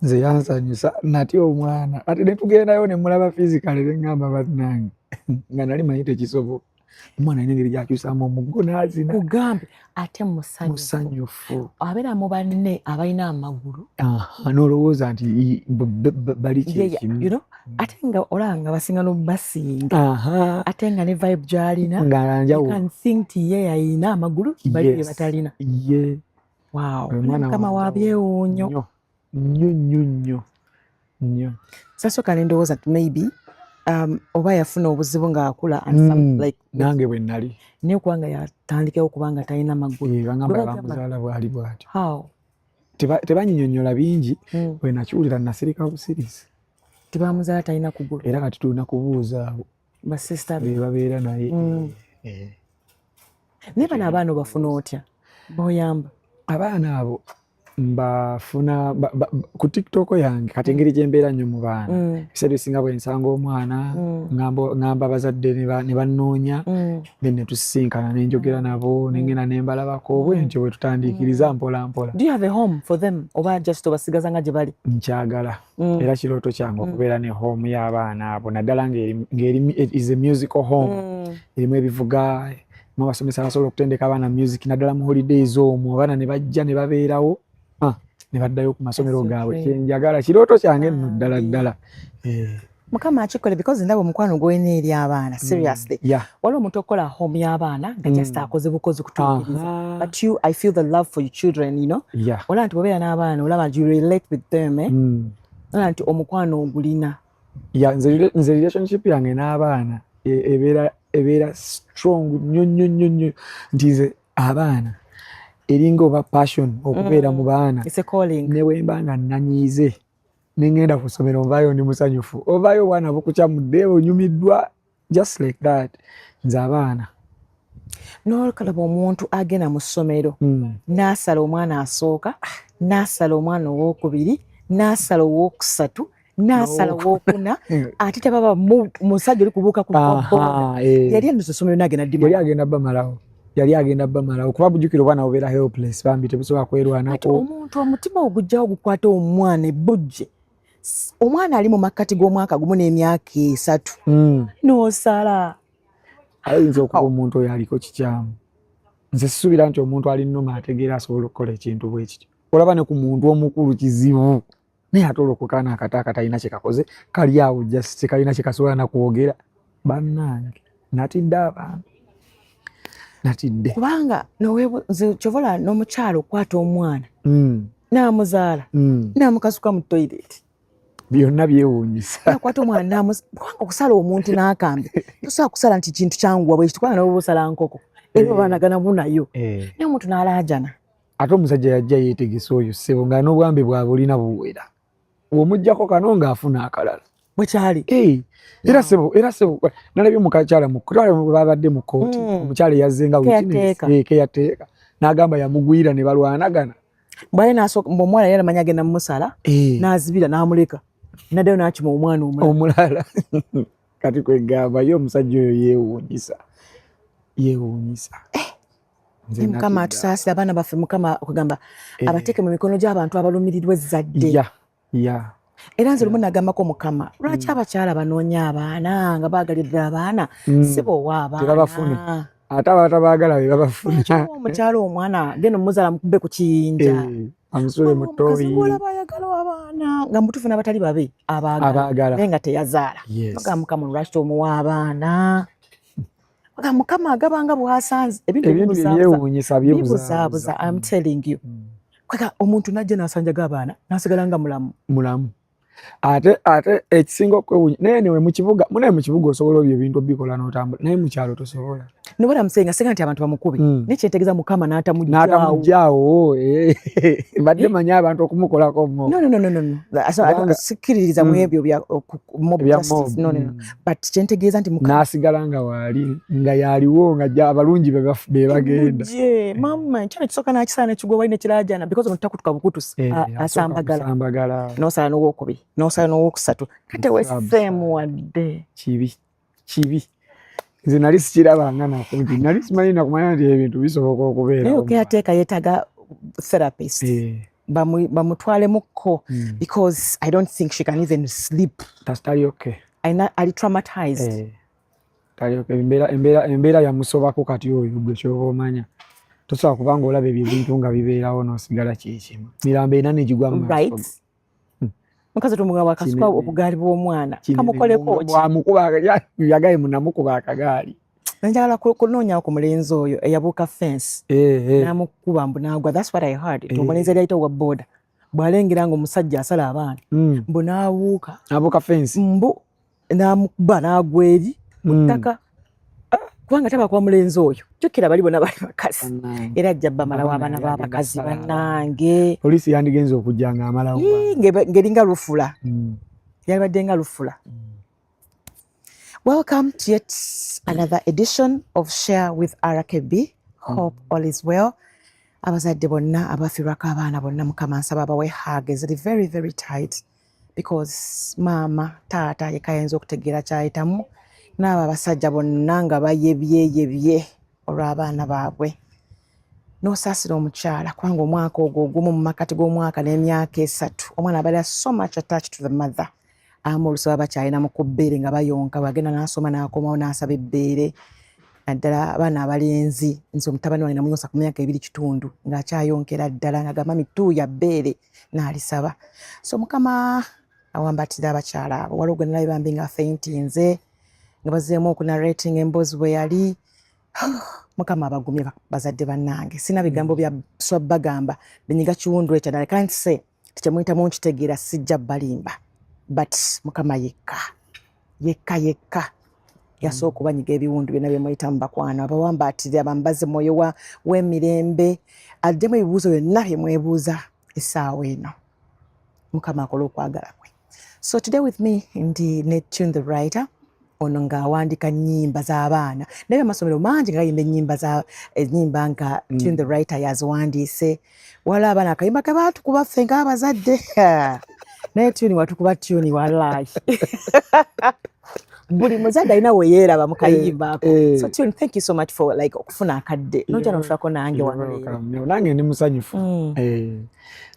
Nze yansanyusa nati omwana ati netugendayo nemulaba physically, neŋŋamba, "Bannange, nga nali manyi tekisoboka." Omwana alina engeri gyakyusamu omuggo n'azina. Kugambe ate musanyufu. Musanyufu. Abeera mu banne abalina amagulu. Aha, n'olowooza nti bali kyekimu. Ate nga olaba nga basinga n'obasinga. Ate nga ne vibe gy'alina nga you njawulo. Can think nti ye yayina amagulu, bali be batalina. Ye. Wow. Omwana Mukama wa wanjawulo. byewuunyo. Nnyo nnyo nnyo nnyo nnyo. Sasooka ne ndowooza nti maybe oba yafuna obuzibu ng'akula and some, like Nange bwe nali. Naye okubanga yatandikawo kubanga talina magulu. Eh, bangamba Bwe bagamba- bamuzaala bwali bwatyo. How? Tebanyinyonnyola bingi. Bwe nakiwulira nasirika busirisi. Tebamuzaala talina kugulu. Era kati tulina kubuuza abo basista be. Be babeera naye. Eh. Naye bano abaana obafuna otya boyamba? Abaana abo mbafuna ku TikTok yange. Kati engeri gye mbeera nnyo mu baana, ebiseera ebisinga bwe nsanga omwana, ŋŋamba abazadde ne bannoonya, then ne tusisinkana, ne njogera nabo, ne ngenda ne mbalabako, bwe ntyo bwe tutandiikiriza mpola mpola. Do you have a home for them oba just obasigaza nga gye bali? Nkyagala, era kirooto kyange okubeera ne home y'abaana abo, naddala ng'eri is a musical home, erimu ebivuga, erimu abasomesa abasobola okutendeka abaana music, naddala mu holidays omwo abaana ne bajja ne babeerawo, ne baddayo ku masomero That's your gaabwe. dream. Kyenjagala, kirooto kyange nno ddala ddala. Eh, Mukama akikole, because ndaba omukwano gwolina eri abaana, seriously. Waliwo omuntu okukola home y'abaana nga just akoze bukozi kutuukiriza, but you, I feel the love for your children. Olaba nti bw'obeera n'abaana, olaba nti you relate with them, eh? Olaba nti omukwano ogulina. Yeah, nze relationship yange n'abaana ebeera strong nnyo nnyo nnyo nnyo, nti nze abaana eringa oba passion okubeera mu baana. It's a calling. Ne bwe mba nga nanyiize ne ŋŋenda ku ssomero, nvaayo ndi musanyufu. Ovaayo obwana bukukyamudde, onyumiddwa, just like that. Nze abaana. N'olaba omuntu agenda mu ssomero n'asala omwana asooka, n'asala omwana owookubiri, n'asala owookusatu, n'asala owookuna, ate tebaba musajja oli kubuuka ku boda. Eh. Yali endusa essomero n'agenda Yali ddima. agenda bamalawo, yali agenda bamalawo, kuba bujjukira obwana bubeera helpless bambi, tebusobola Kati kwerwanako. omuntu omutima ogujjawo gukwata omwana ebbujje, omwana ali mu makkati g'omwaka 1 n'emyaka 3, n'osala. Ayinza okuba omuntu oyo aliko kikyamu. Nze sisuubira nti omuntu ali nnuma ategeera asobola okukola ekintu bwe kityo. Olaba ne ku muntu omukulu kizibu, naye ate olwo ku kaana akato akatalina kye kakoze, kali awo just tekalina kye kasobola nakwogera. Bannange, natidde abaana, natidde. Kubanga nze kyova olaba n'omukyala okwata omwana n'amuzaala n'amukasuka mu toilet. Byonna byewuunyisa. Nakwata omwana kubanga okusala omuntu n'akambe tosobola kusala nti kintu kyanguwa bwekiti, kubanga nawe osala nkoko era obaanaganamu nayo. Naye omuntu n'alaajana. Ate omusajja yajja yeetegese oyo ssebo, nga n'obwambe bwabwe olina buwera, omugjako kano ng'afuna akalala. Bwekyali. Eh, era sebo, era sebo, nalabye omukakyala babadde mu kooti, omukyala eyazze nga Caretaker. Caretaker, n'agamba yamugwira ne balwanagana. Bwali nasooka omuwala yali amanyi agenda mumusala, n'azibira n'amuleka, naddayo n'akima omwana omulala. Omulala. Kati kwegamba ye omusajja oyo yeewuunyisa, yeewuunyisa. Nze Naye Mukama natidde. atusaasire abaana baffe. Mukama okugamba abateeke mu mikono gy'abantu abalumirirwa ezzadde. Era nze lumu nagambako Mukama, lwaki abakyala banoonya abaana nga baagalirira abaana, si boowa abaana? Tebabafuna. Ate abatabaagala be babafuna. Lwaki owa omukyala omwana, genda omuzaala mukube ku kiyinja? Eh, amusule mu Omukazi ttooyi. Gw'olaba ayagala abaana nga mutuufu n'abatali babe abaagala, Abaagala. naye nga teyazaala. Bagamba, Mukama, lwaki tomuwa abaana? Bagamba, Mukama agaba nga bw'asanze ebintu. Ebintu Ebibuzaabuza. Byewuunyisa. Bibuzaabuza, I'm telling you. Kwega omuntu najja n'asanjaga abaana n'asigala nga mulamu. Mulamu. Ate ekisinga okwewuunya, naye newe mu kibuga, munaye mu kibuga osobola ebyo ebintu obikola n'otambula, naye mu kyalo tosobola. Nobala musenga senga nti abantu bamukube, naye kyentegeeza Mukama n'atamuggyaawo. N'atamuggyaawo, eh. Mbadde manyi abantu okumukolako mo. No, no, no, no, no, no. So, I don't sikkiririza mu ebyo bya mob Ebya justice. mob. No, no, no. But kyentegeeza nti Mukama n'asigala nga waali, nga yaliwo, nga abalungi be bagenda. Mujje, mama, kyano kisooka n'akisala nekigwa wali nekirajana, because ono takutuka bukutusi. Eh, asooka asambagala. Kusambagala. N'osala n'owokubiri, n'osala n'owokusatu, kate weseemu wadde. Kibi kibi, nze nali sikirabanga nako, nti nali simanyi nakumanya nti ebintu bisoboka okubeera. Naye caretaker yeetaaga therapist. Eh. Bamutwalemukko because I don't think she can even sleep. Tali okay. Ali traumatized. Tali okay. Embeera yamusobako. Kati oyo gwe kyoba omanya tosobola kubanga olaba ebyo ebintu nga bibeerawo n'osigala kyekimu, mirambo ena negigwa mu maaso. Right, mukazi tumugamba akasuka obugaali bw'omwana kamukoleko ki? Bwamukuba, yagaye munamukuba akagaali. Njagala kunoonyawo ku mulenzi oyo eyabuuka fence n'amukuba mbu n'agwa. That's what I heard, nti omulenzi yali ayita wa boda bw'alengera nga omusajja asala abaana mbu n'abuuka. Abuuka fence. Mbu n'amukuba n'agwa eri mu ttaka, kubanga taba kuba mulenzi oyo. Jjukira bali bonna bali bakazi era ajja bamalawo abaana b'abakazi bannange. Poliisi yandigenza okujja nga amalawo. Ng'eringa lufula, yalibadde nga lufula. Welcome to yet another edition of Share with RKB. Hope all is well. Abazadde bonna abafiirwako abaana bonna, Mukama nsaba abawe hug eziri very very tight, because maama taata yekka ayinza okutegeera kyayitamu, n'abo abasajja bonna nga bayebyeyebye olw'abaana baabwe. N'osaasira omukyala, kubanga omwaka ogwo ogumu mu makati g'omwaka n'emyaka 3 omwana abeera so much attached to the mother. Abamu oluusi baba bakyalina mu ku bbeere nga bayonka, bwagenda n'asoma n'akomawo n'asaba ebbeere, naddala abaana abalenzi. Nze omutabani wange namuyonsa ku myaka 2.5 ng'akyayonkera ddala, nga gamba mituuya bbeere n'alisaba. So Mukama awambatira abakyala abo. Waliwo gwe nalabye bambi nga faintinze nga bazzeemu okunarrating emboozi bwe yali. Mukama abagumye bazadde bannange. Sina bigambo bya swa bagamba binyiga kiwundu ekyo ddala. Can't say tikyemuyitamu nkitegeera, sijja balimba, but Mukama yekka yekka yekka yasobola okubanyiga ebiwundu byonna bye muyitamu. Bakwano, abawambaatire, abambaze mwoyo w'emirembe, addemu ebibuuzo byonna bye mwebuuza essaawa eno. Mukama akole okwagala kwe. So today with me ndi ne Tune the Writer, ono ng'awandiika nnyimba z'abaana, naye amasomero mangi nga gayimba ennyimba za ennyimba nga Tune the Writer yaziwandiise. Waliwo abaana akayimba ke baatukuba ffe ng'abazadde, naye Tune watukuba, Tune wallahi buli muzadde alina we yeeraba mu kayimba ako. So Tune, thank you so much for like okufuna akadde nojja n'otuulako nange wano leero. Nange ndi musanyufu.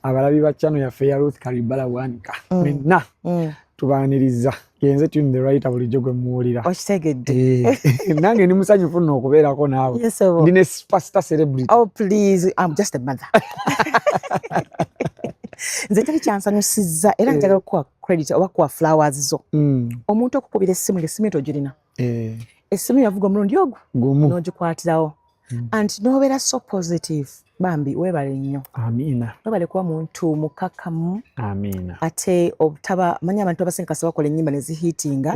Abalabi ba channel yaffe ya Ruth Karibala Bwanika mwenna tubaaniriza. Yenze Tune the Writer bulijjo gwe muwulira. Okitegedde. Nange ndi musanyufu nno okubeerako naawe. Yes, sir. Ndi ne superstar celebrity. Oh please, I'm just a mother. Nze teri kyansanyusizza era njagala okukuwa credit oba kuwa flowers zo. Omuntu okukubira essimu ng'essimu eyo togirina. Essimu yavuga omulundi ogwo Gumu. N'ogikwatirawo. And n'obeera so positive. Bambi weebale nnyo. Amiina. Weebale kuba muntu mukakamu. Amiina. Ate obutaba manyi abantu abasinga kasi bakola ennyimba ne zihiitinga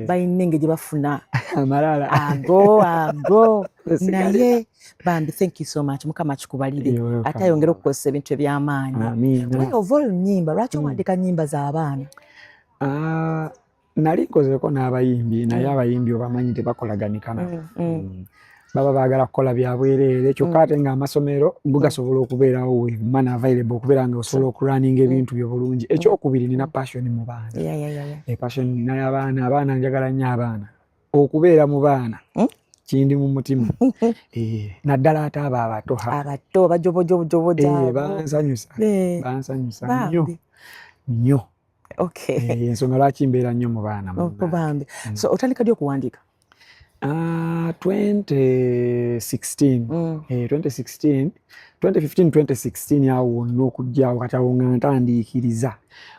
balina engeri gye bafuna amalala. Ago ago. Esigalira. Naye bambi thank you so much. Mukama akikubalire. You're welcome. Ate ayongere okukozesa ebintu eby'amaanyi. Amiina. Naye ova olunnyimba, lwaki owandiika nnyimba z'abaana? Ah, nali nkozeeko n'abayimbi, naye abayimbi obamanyi tebakolaganika nabo. Baba baagala kukola bya bwereere, kyokka ate ng'amasomero go gasobola okubeerawo with money available okubeera nga osobola okurunninga ebintu byo bulungi. Ekyokubiri, nina passion mu baana. Passion nina abaana, abaana njagala nnyo abaana. Okubeera mu baana kindi mu mutima. Naddala ate abo abato ha. Abato bajobojobojoboja. Bansanyusa. Bansanyusa nnyo. Bambi. Nnyo. Okay. Ensonga lwaki mbeera nnyo mu baana munnange. Bambi. So otandika ddi okuwandiika? Ah, 2016. 2016, 2015, 2016 awo wonna okujja awo. Kati awo nga ntandiikiriza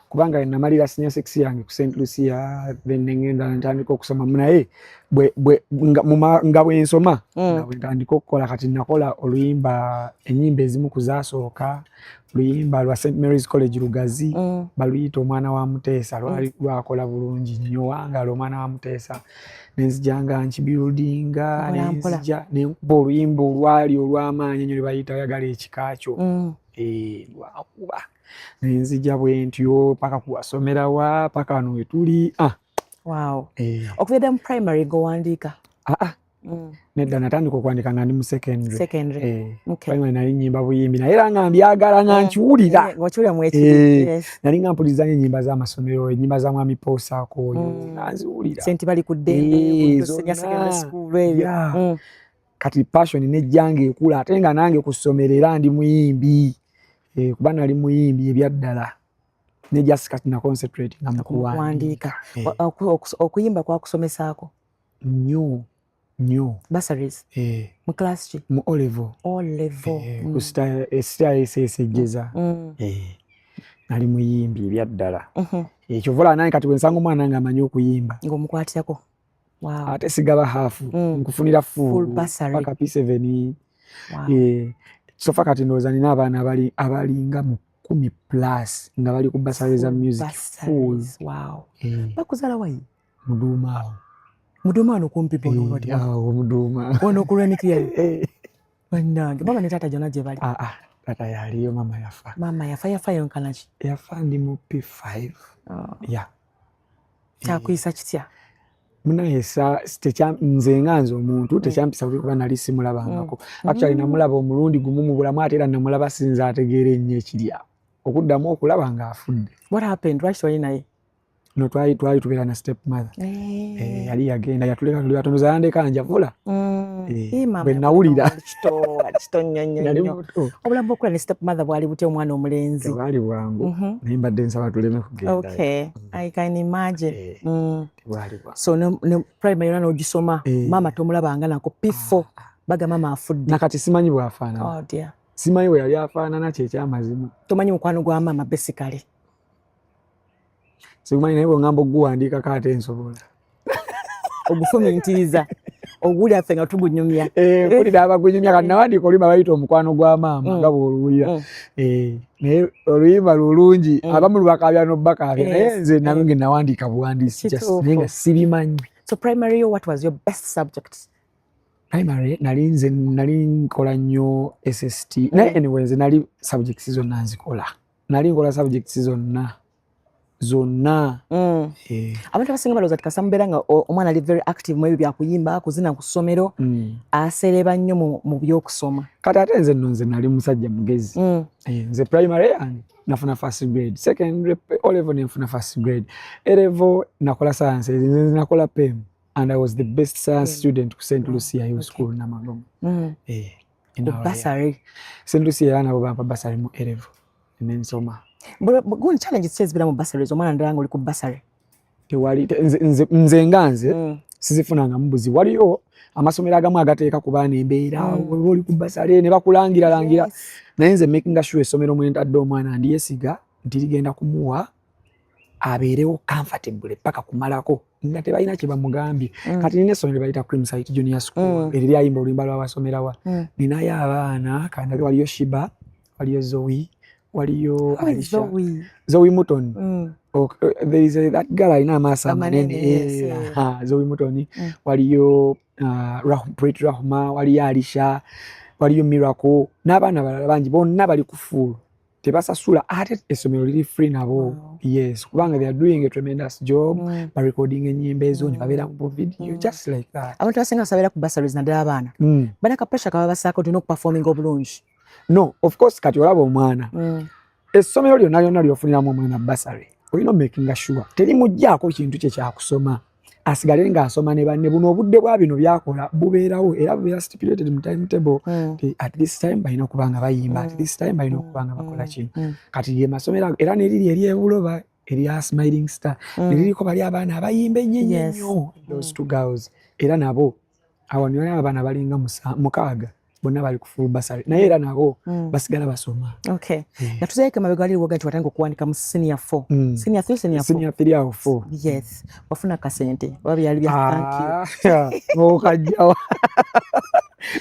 kubanga namalira senior six yange ku St Lucia, then nengenda ntandika okusoma, naye nga bwe nsoma nga bwe ntandika okukola. Kati nakola oluyimba, ennyimba ezimu ku zaasooka, luyimba lwa St Mary's College Lugazi, baluyita Omwana wa Muteesa. Lwali lwakola bulungi nnyo, wangala Omwana wa Muteesa. Nenzija nga nkibuildinga. Mpola, mpola. Nenzija nenkuba oluyimba olwali olw'amaanyi ennyo lwe bayita Oyagala Ekika Kyo. Lwakuba nenzija bwe ntyo paka kuwasomerawa paka wano wetuli, ah. Wow. Okuva dda mu primary ng'owandiika? Ah, ah. Nedda, natandika okuwandika nga ndi mu secondary. Secondary. Primary nali nnyimba buyimbi, naye era nga mbyagala nga nkiwulira. Ng'okiwulira mwekiri. Nali nga mpuliriza nnyo ennyimba z'amasomero, ennyimba za Mwami Poosaako oyo, nga nziwulira. Senti bali ku ddembe, ku senior zonna. Secondary school ebyo. Kati passion nejja ng'ekula, ate nga nange ku ssomero era ndi muyimbi. Kuba nali muyimbi ebyaddala, ne just kati na concentrate nga mu kuwandiika. Kuwandiika. Okuyimba kwakusomesaako? Nnyo nnyo. Bursaries? Eh. Mu class ki? Mu O level. O level. Eh, ku Star SS ejjeza. Eh, nali muyimbi ebyaddala. Ekyo vola nange kati bwe nsanga omwana nga amanyi okuyimba, ng'omukwatirako, wow. Ate sigaba half, nkufunira full full bursary. Paka P7. Wow. Eh, so far kati ndowooza nina abaana abalinga mu 10 plus nga bali ku bursary za Full music full. Bursaries. Wow. Eh, Bakuzaala wayi? Muduuma awo. Muduuma wano kumpi? Eh, awo Muduuma. Wano ku lw'emiti? Eh. Bannange, mama ne taata gyonna gye bali? Ah, ah, tata yaliyo, mama yafa. Maama yafa? Yafa yonkanaki? Yafa ndi mu P5. Oh. Yeah. Kyakuyisa kitya? Munaye nze nga nze omuntu tekyampisa bubi kuba nali simulabangako. Actually namulaba omulundi gumu mu bulamu, ate era namulaba sinza ategeera ennyo ekiri awo, okuddamu okulaba ng'afudde. What happened? Lwaki tewali naye? No, twali tubeera na step mother. Eh, yali yagenda, yatuleka tuli batono, yandeka njavula. Eh, Eh, maama bwe nawulira. kito kito nnyo nnyo Nali nnyo. muto. Obulamu bw'okula ne step mother bwali butya, omwana omulenzi? Tebwali bwangu, naye mbadde nsaba tuleme kugenda. Okay, I can imagine. Eh. Tebwali bwangu. So ne primary yonna n'ogisoma? Eh. Maama tomulabanga nako? P4 baga maama afudde? Nakati simanyi bw'afaanana. Oh dear. Simanyi bwe yali afaanana, kyekyamazima. Tomanyi mukwano gwa maama basically? Sikumanyi, naye bwongamba okuguwandiikako ate nsobola. Ogufumintiriza, oguwulira ffe nga tugunyumya. Eh, mpulira abagunyumya. Kati nawandiika oluyimba bayita "Omukwano gwa Maama", nga bw'oluwulira. Eh, naye oluyimba lulungi, abamu lubakaabya n'obbakaabya, naye nze nange nawandiika buwandiisi just, naye nga sibimanyi. So primary yo, what was your best subject? Primary nali nze nali nkola nnyo SST, naye anyway nze nali subjects zonna nzikola, nali nkola subjects zonna zonna. Eh. Abantu abasinga balowooza ti kasita mubeera nga omwana ali very active mu ebyo byakuyimba, kuzina ku ssomero, asereba nnyo mu byokusoma. Kati ate nze nno nze nali musajja mugezi. Eh, nze primary yange nafuna first grade, secondary O level nenfuna first grade, A level nakola science, nze nakola PEM and I was the best science student ku St Lucia Hill School, Namagoma. Eh, in Ku our area. Bursary? St Lucia era nabo bampa bursary mu A level nensoma. Gundi challenge ki ezibeera mu bursaries, omwana ndala nga oli ku bursary? Tewali nze nga nze sizifunangamu buzibu. Waliyo amasomero agamu agateeka ku baana embeera, oba oli ku bursary ne bakulangira langira, naye nze making sure essomero mwe ntadde omwana ndiyesiga nti ligenda kumuwa abeerewo comfortable paka kumalako nga tebalina kye bamugambye. Kati nina essomero bayita Creamsite Junior School, eriri ayimba oluyimba lwabasomerawa. Ninayo abaana kandabe, waliyo Shiba, waliyo Zoe, waliyo Who is Alisha. Zoe? Zoe Muton. Okay, there is that girl alina amaaso Amanene, amanene. Yes, Eh, yeah. aha, Zoe Mutoni. Waliyo Pret Rahma, waliyo Alisha, waliyo Miracle n'abaana balala bangi, bonna bali ku full, tebasasula, ate essomero liri free nabo. Yes, kubanga they are doing a tremendous job. Barecording ennyimba ezo ne babeera mu video, just like that. Abantu abasinga basabeera ku bursaries, naddala abaana, balina ka pressure kaba basaako tulina okuperforminga obulungi. No, of course, kati olaba omwana, essomero lyonna lyonna lyofuniramu omwana bursary, olina omakinga sure terimugjaako kintu kye kyakusoma, asigale ng'asoma ne banne. Buno obudde bwa bino byakola bubeerawo, era bubeera stipulated mu timetable. At this time balina okuba nga bayimba, at this time balina okuba nga bakola kino. Kati ye masomero ago, era neriri eryebuloba erya Smiling Star, neririko bali abaana abayimba ennyo ennyo ennyo, those two girls, era nabo awo niyo abaana balinga 6 bonna bali ku full bursary, naye era nabo basigala basoma. Okay. Eh. Nga tuzeeko emabega, wali woga nti watandika okuwandika mu senior 4. Senior 3, senior 4? Senior 3 awo, 4. Yes. Wafuna kasente oba byali bya thank you? Ah, okajjawa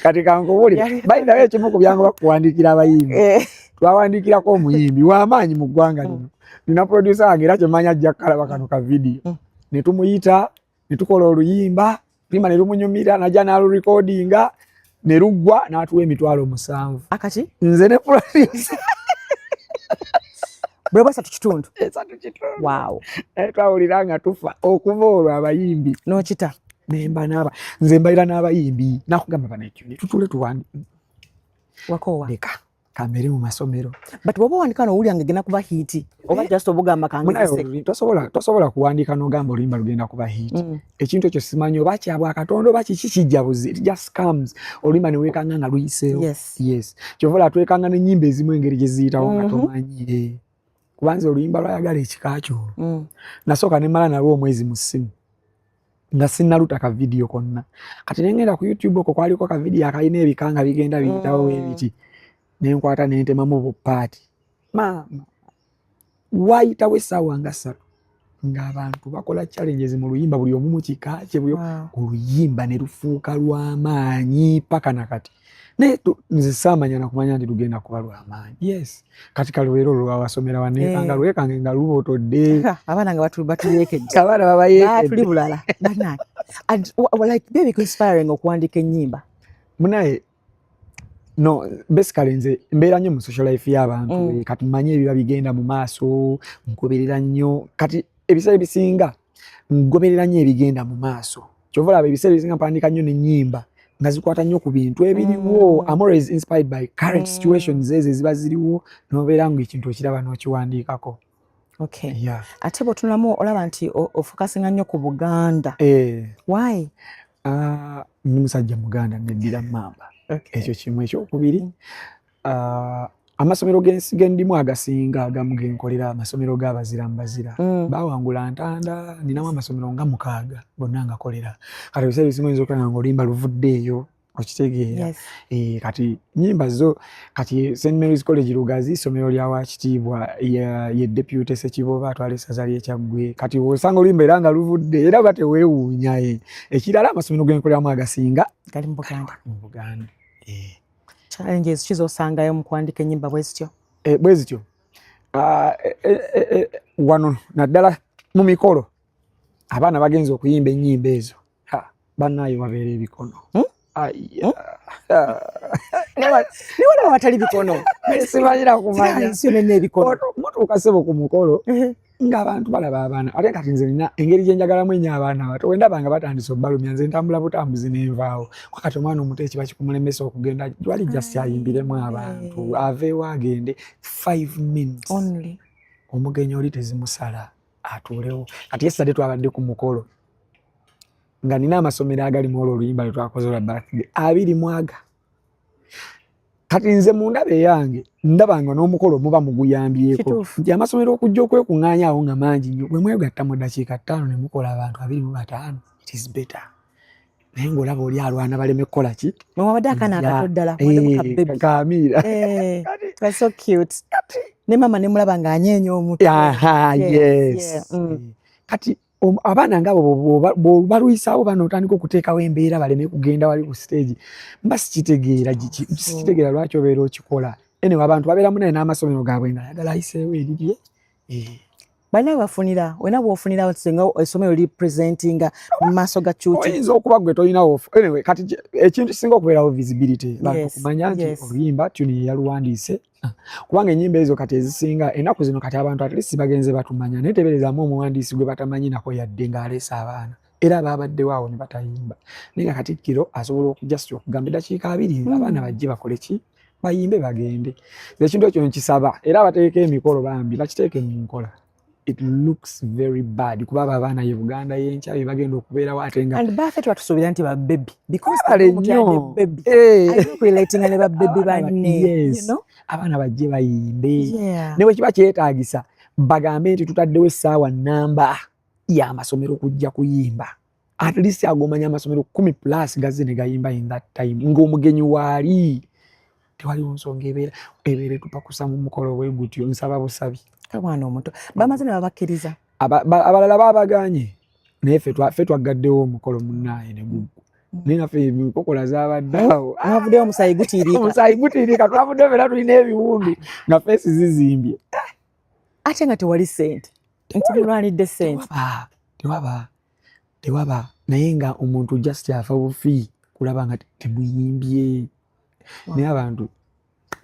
kati kankubulire. By the way, ekimu ku byangu bakuwandiikira abayimbi, twawandiikirako omuyimbi w'amaanyi mu ggwanga lino, nina producer wange, era kyemanya ajja kukalaba kano ka video. Ne tumuyita ne tukola oluyimba, luyimba ne lumunyumira, najja n'alurecordinga ne luggwa, n'atuwa 70,000. Akaki? Nze ne producer. Bwe 3.5? 3.5. Naye Twawulira nga tufa okuva olwo abayimbi N'okita. Nemba n'aba nze mbalira n'abayimbi, nakugamba banekyo ne tutule tuwandi Wakoowa. Leka. Kambeere mu masomero. But bw'oba owandika n'owulira nga egenda kuba hit, oba just obugamba kangezese? Tosobola kuwandiika n'ogamba oluyimba lugenda kuba hit. Ekintu ekyo simanyi oba kya bwakatonda oba kiki, kijja buzi, it just comes. Oluyimba ne weekanga nga luyiseewo. Yes, kyova olaba twekanga n'ennyimba ezimu engeri gye ziyitawo nga tomanyi. Kuba nze oluyimba lwayagala ekika kyolwo nasooka ne mmala nalwo omwezi mu ssimu nga sinnaluta ka vidiyo konna. Kati ne ngenda ku YouTube, okwo kwaliko ka vidiyo akalina ebika nga bigenda biyitawo ebiti, nenkwata nentemamu bu part. Maama, wayitawo essaawa nga 3 ng'abantu bakola challenges mu luyimba, buli omu mu kika kye, buli oluyimba ne lufuuka lw'amaanyi paka nakati. Naye nze saamanya nakumanya nti lugenda kuba lw'amaanyi. Yes, kati kalubeera olwo lwawasomera wanekanga lwekange nga lubotodde. Abaana nga batuyeekedde. Abaana babayeekedde. Tuli bulala bannange. And like baby inspiring okuwandiika ennyimba? Munaye, no, basically nze mbeera nnyo mu social life y'abantu. Kati mmanyi ebiba bigenda mu maaso, ngoberera nnyo. Kati ebiseera ebisinga ngoberera nnyo ebigenda mu maaso. Kyova olaba ebiseera ebisinga mpandiika nnyo n'ennyimba nga zikwata nnyo ku bintu ebiriwo. I'm always inspired by current situations ezo eziba ziriwo, n'obeera nga ekintu okiraba n'okiwandiikako. Okay. Yeah. Ate bw'otunulamu olaba nti ofocusinga nnyo ku Buganda. Why? Ndi musajja Muganda, neddira Mmamba. Ekyo kimu. Ekyokubiri, amasomero g'ensi gendimu agasinga agamu genkolera amasomero g'abazira mbazira. Bawangula ntanda, ninamu amasomero nga 6 gonna ngakolera. Kati ebiseera ebisinga oyinza okulaba nga oluyimba luvudde eyo, okitegeera? Yes. Kati nyimba zo, kati St Mary's College Lugazi, ssomero lya Wakitiibwa ye Deputy Ssekiboba atwala essaza ly'Ekyaggwe. Kati osanga oluyimba era nga luvudde era oba teweewuunya ye. Ekirala, amasomero genkoleramu agasinga gali mu Buganda. Mu Buganda. Challenges ki z'osangayo mu kuwandiika ennyimba bwe zityo? Bwe zityo, wano naddala mu mikolo abaana bagenza okuyimba ennyimba ezo, bannaayo babeera ebikono. Hmm? Aya. Niwalaba watali bikono. Simanyira kumanya. Ensi yonna ebikono. Mutuuka ssebo ku mukolo ng'abantu balaba abaana, ate kati nze nina engeri gye njagalamu ennyo abaana abato. Bwe ndaba nga batandise obbalumya, nze ntambula butambuzi nenvaawo. Kati omwana omuto ekiba kikumulemesa okugenda wali, just ayimbiremu abantu aveewo agende 5 minutes only. Omugenyi oli tezimusala, atuulewo. Kati yesterday twabadde ku mukolo nga nina amasomero agalimu olwo oluyimba lwe twakoze olwa birthday abiri mwaga. Kati nze mu ndaba eyange ndaba nga n'omukolo muba muguyambyeko nti amasomero okujja okwekuŋŋaanya awo nga mangi nnyo, bwe mwegatta mu ddakiika 5 ne mukola abantu 25, it is better. Naye ng'olaba oli alwana baleme kukola ki. Mwabadde akaana akato ddala. Kamiira. So cute, ne maama ne mulaba ng'anyeenya omutwe. Yes. Kati abaana ngaabo bw'obalwisaawo bano, otandika okuteekawo embeera baleme kugenda wali ku stage, mba sikitegeera, sikitegeera lwaki obeera okikola. Anyway, abantu babeera munaye n'amasomero gaabwe nga ayagala ayiseewo erirye. Balina webafunira, wena bwofunira singa essomero lipresentinga mu maaso ga cuti. Oyinza okuba gwe tolinawo. Anyway, kati ekintu kisinga okubeerawo visibility, bantu kumanya nti oluyimba tuni yeyaluwandiise, kubanga ennyimba ezo kati ezisinga ennaku zino kati abantu at least bagenze batumanya. Naye teberezaamu omuwandiisi gwe batamanyi nako yadde ng'aleese abaana, era babaddewo awo ne batayimba. Naye nga katikkiro asobola okujust okugamba eddakiika 20, abaana bajje bakole ki, bayimbe bagende. Ekintu ekyo nkisaba era abateeka emikolo bambi bakiteeke mu nkola. It looks very bad kuba abo abaana ye Buganda y'enkya, bye bagenda okubeerawo, ate nga And baffe twatusuubira nti babebi. Bale nnyo. Relatinga ne babebi banne. Yes. Abaana bajje bayimbe. Ne bwe kiba kyetaagisa bagambe nti tutaddewo essaawa namba y'amasomero kujja kuyimba, at least agomanya amasomero 10 plus gazze ne gayimba in that time ng'omugenyi waali. Tewaliwo nsonga ebeera etupakusa mu mukolo bwe gutyo. Nsaba busabi. Kamwana omuto bamaze ne babakkiriza. Abalala babaganye, naye ffe twaggaddewo omukolo munnaaye ne guggwa. Naye naffe enkokola zabadde awo. Mwavuddeyo omusaayi gutiirika. Omusaayi gutiirika, twavuddeyo fena tulina ebiwundu nga face zizimbye. Ate nga tewali ssente, nti mulwanidde ssente. Tewaba, tewaba, tewaba. Naye nga omuntu just afa bufi kulaba nga temuyimbye. Naye abantu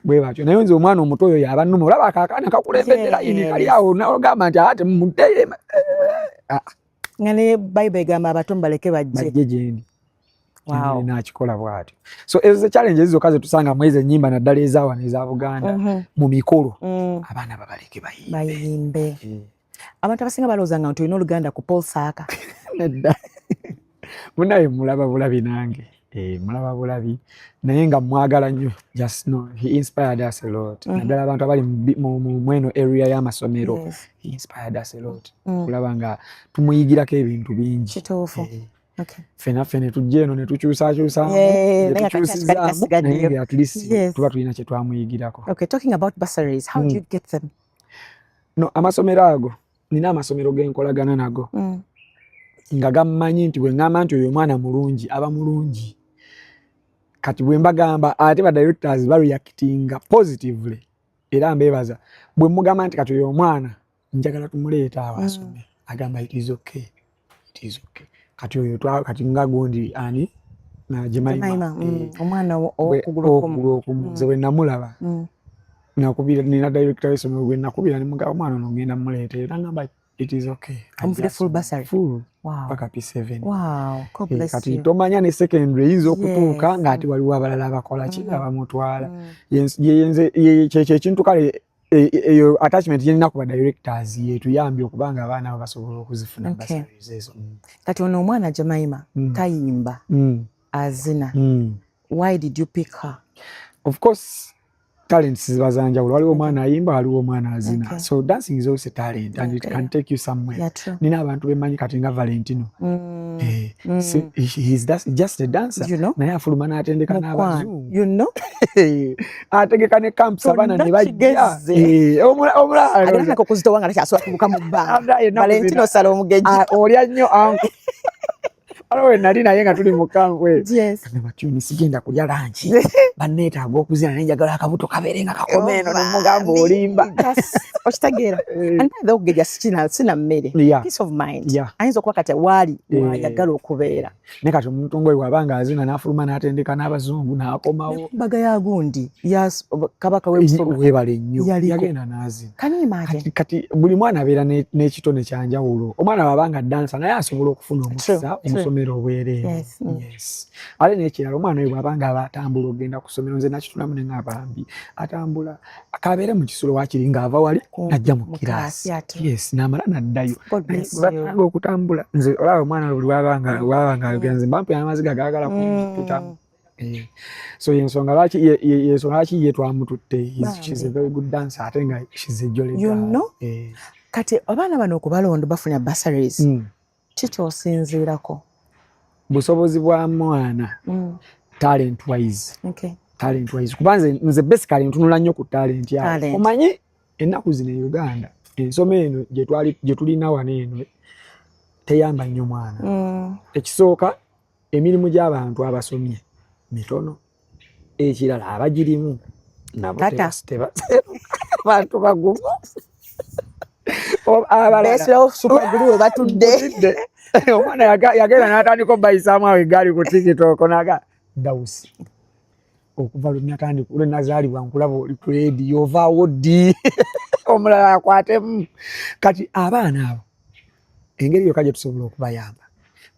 bwe batyo. Naye nze omwana omuto oyo yaba nnuma. Olaba akaakaana kakulembedde layini, kali awo nogamba nti ate mumuddeyo. Nga ne Bayibuli egamba abato mubaleke bajje. Bajje gyendi. Nakikola bw'atyo. So ezo ze challenges zokka zetusanga mu ezo ennyimba, naddala ezaawa n'eza Buganda mu mikolo. Abaana babaleke bayimbe. Bayimbe. Abantu abasinga balowooza nga nti olina oluganda ku Paul Saaka. Nedda munaye, mulaba bulabi nange. Mulaba bulabi, naye nga mwagala nnyo. Just know he inspired us a lot, naddala abantu abali mu eno area y'amasomero. He inspired us a lot, kulaba nga tumuyigirako ebintu bingi. Kituufu. Ffena ffe ne tujja eno ne tukyusakyusaamu, naye ne nga kati tukyusizaamu, kasigaddeyo. naye nga at least tuba tulina kye twamuyigirako. Okay, talking about bursaries, how do you get them? No, amasomero ago, nina amasomero genkolagana nago nga gammanyi nti bwe ŋŋamba nti oyo omwana mulungi, aba mulungi. Kati bwe mbagamba, ate ba directors bareactinga positively, era mbeebaza. Bwe mugamba nti kati oyo omwana njagala tumuleeta awo asome, agamba, "It is okay, it is okay." Kati oyo kati nga gundi ani na Jemima. Jemima, omwana ow'okugulu okumu. Okugulu okumu. Nze bwe namulaba, nakubira, nina director w'essomero gwe nakubira ne mugamba, "Omwana ono ngenda muleeta," era ngamba, "It is okay." Omufudde full bursary? Full, paka P7. Wow. God bless Kati you. tomanya ne secondary eyinza okutuuka ng'ate waliwo abalala abakola ki, abamutwala. Kyekyo ekintu kale, eyo attachment gyenina ku ba directors yetuyambye okubanga abaana abo basobola okuzifuna bursaries ezo. Kati ono omwana Jemima tayimba, azina. Why did you pick her? Of course talents ziba za njawulo. Waliwo omwana ayimba, waliwo omwana azina. So dancing is also a talent and it can take you somewhere. Yeah, true. Nina abantu bemanyi kati nga Valentino. He's just a dancer, You know? naye afuluma n'atendeka Mukwano. n'abazungu. You know? Ategeka ne camps, abaana ne bajja. Kigeze. Omulala Agenda nako okuzitowa nga takyasobola kubuka mu bbanga. Anda, ennaku Valentino zino. sala omugeji. Ah, olya nnyo anko. Waliwo we nali naye nga tuli mu camp. Batuni sigenda kulya lunch, banneetaaga okuzina, naye njagala akabuto kabeere nga kakoma eno, nemugamba olimba. Okitegeera? And by the way, okugejja sina mmere. Peace of mind. Ayinza okuba kati waali wayagala okubeera. Naye kati omuntu ngoyo bw'aba nga azina n'afuluma n'atendeka n'abazungu n'akomawo. Mbaga ya gundi ya kabaka w'Ebusoga. Weebale nnyo. Yaliko. Yagenda n'azina. Can you imagine? Kati buli mwana abeera n'ekitone kyanjawulo. Omwana bw'aba nga dansa, naye asobola okufuna omukisa omusomero obwereere. Yes. Ate n'ekirala, omwana oyo bw'aba nga aba atambula ogenda ku ssomero, nze nakitunamu ne ng'abambi atambula kabeere mu kisulo, waakiri ng'ava wali najja mu mu kiraasi. class, yeah, true. Yes, n'amala n'addayo. God Naye bless you. batanga okutambula, nze olaba omwana buli bw'aba nga ayogera, nze mba mpulira n'amaziga gaagala kumpitamu. So yensonga lwaki ye twamututte. She's a very good dancer, ate nga she's a jolly You girl. know? Kati abaana bano okubalonda bafuna bursaries, kikyosinziirako? Busobozi bwa mwana, talent wise. Talent wise, kuba nze basically ntunula nnyo ku talent yawe. Talent. Omanyi ennaku zino e Uganda ensoma eno gye tulina wano eno teyamba nnyo mwana. Ekisooka, emirimu gy'abantu abasomye mitono. Ekirala, abagirimu nabo Tata. Bantu bagumu. Abalala Beesirawo super glue we batudde. Batudde. Omwana yagenda n'atandika obayisaamu awo eggaali ku TikTok, naga Dawusi, okuva lwe natandika, lwe nazaalibwa nkulaba oli ku leediyo, ovaawo ddi omulala akwatemu? Kati abaana abo engeri yokka gye tusobola okubayamba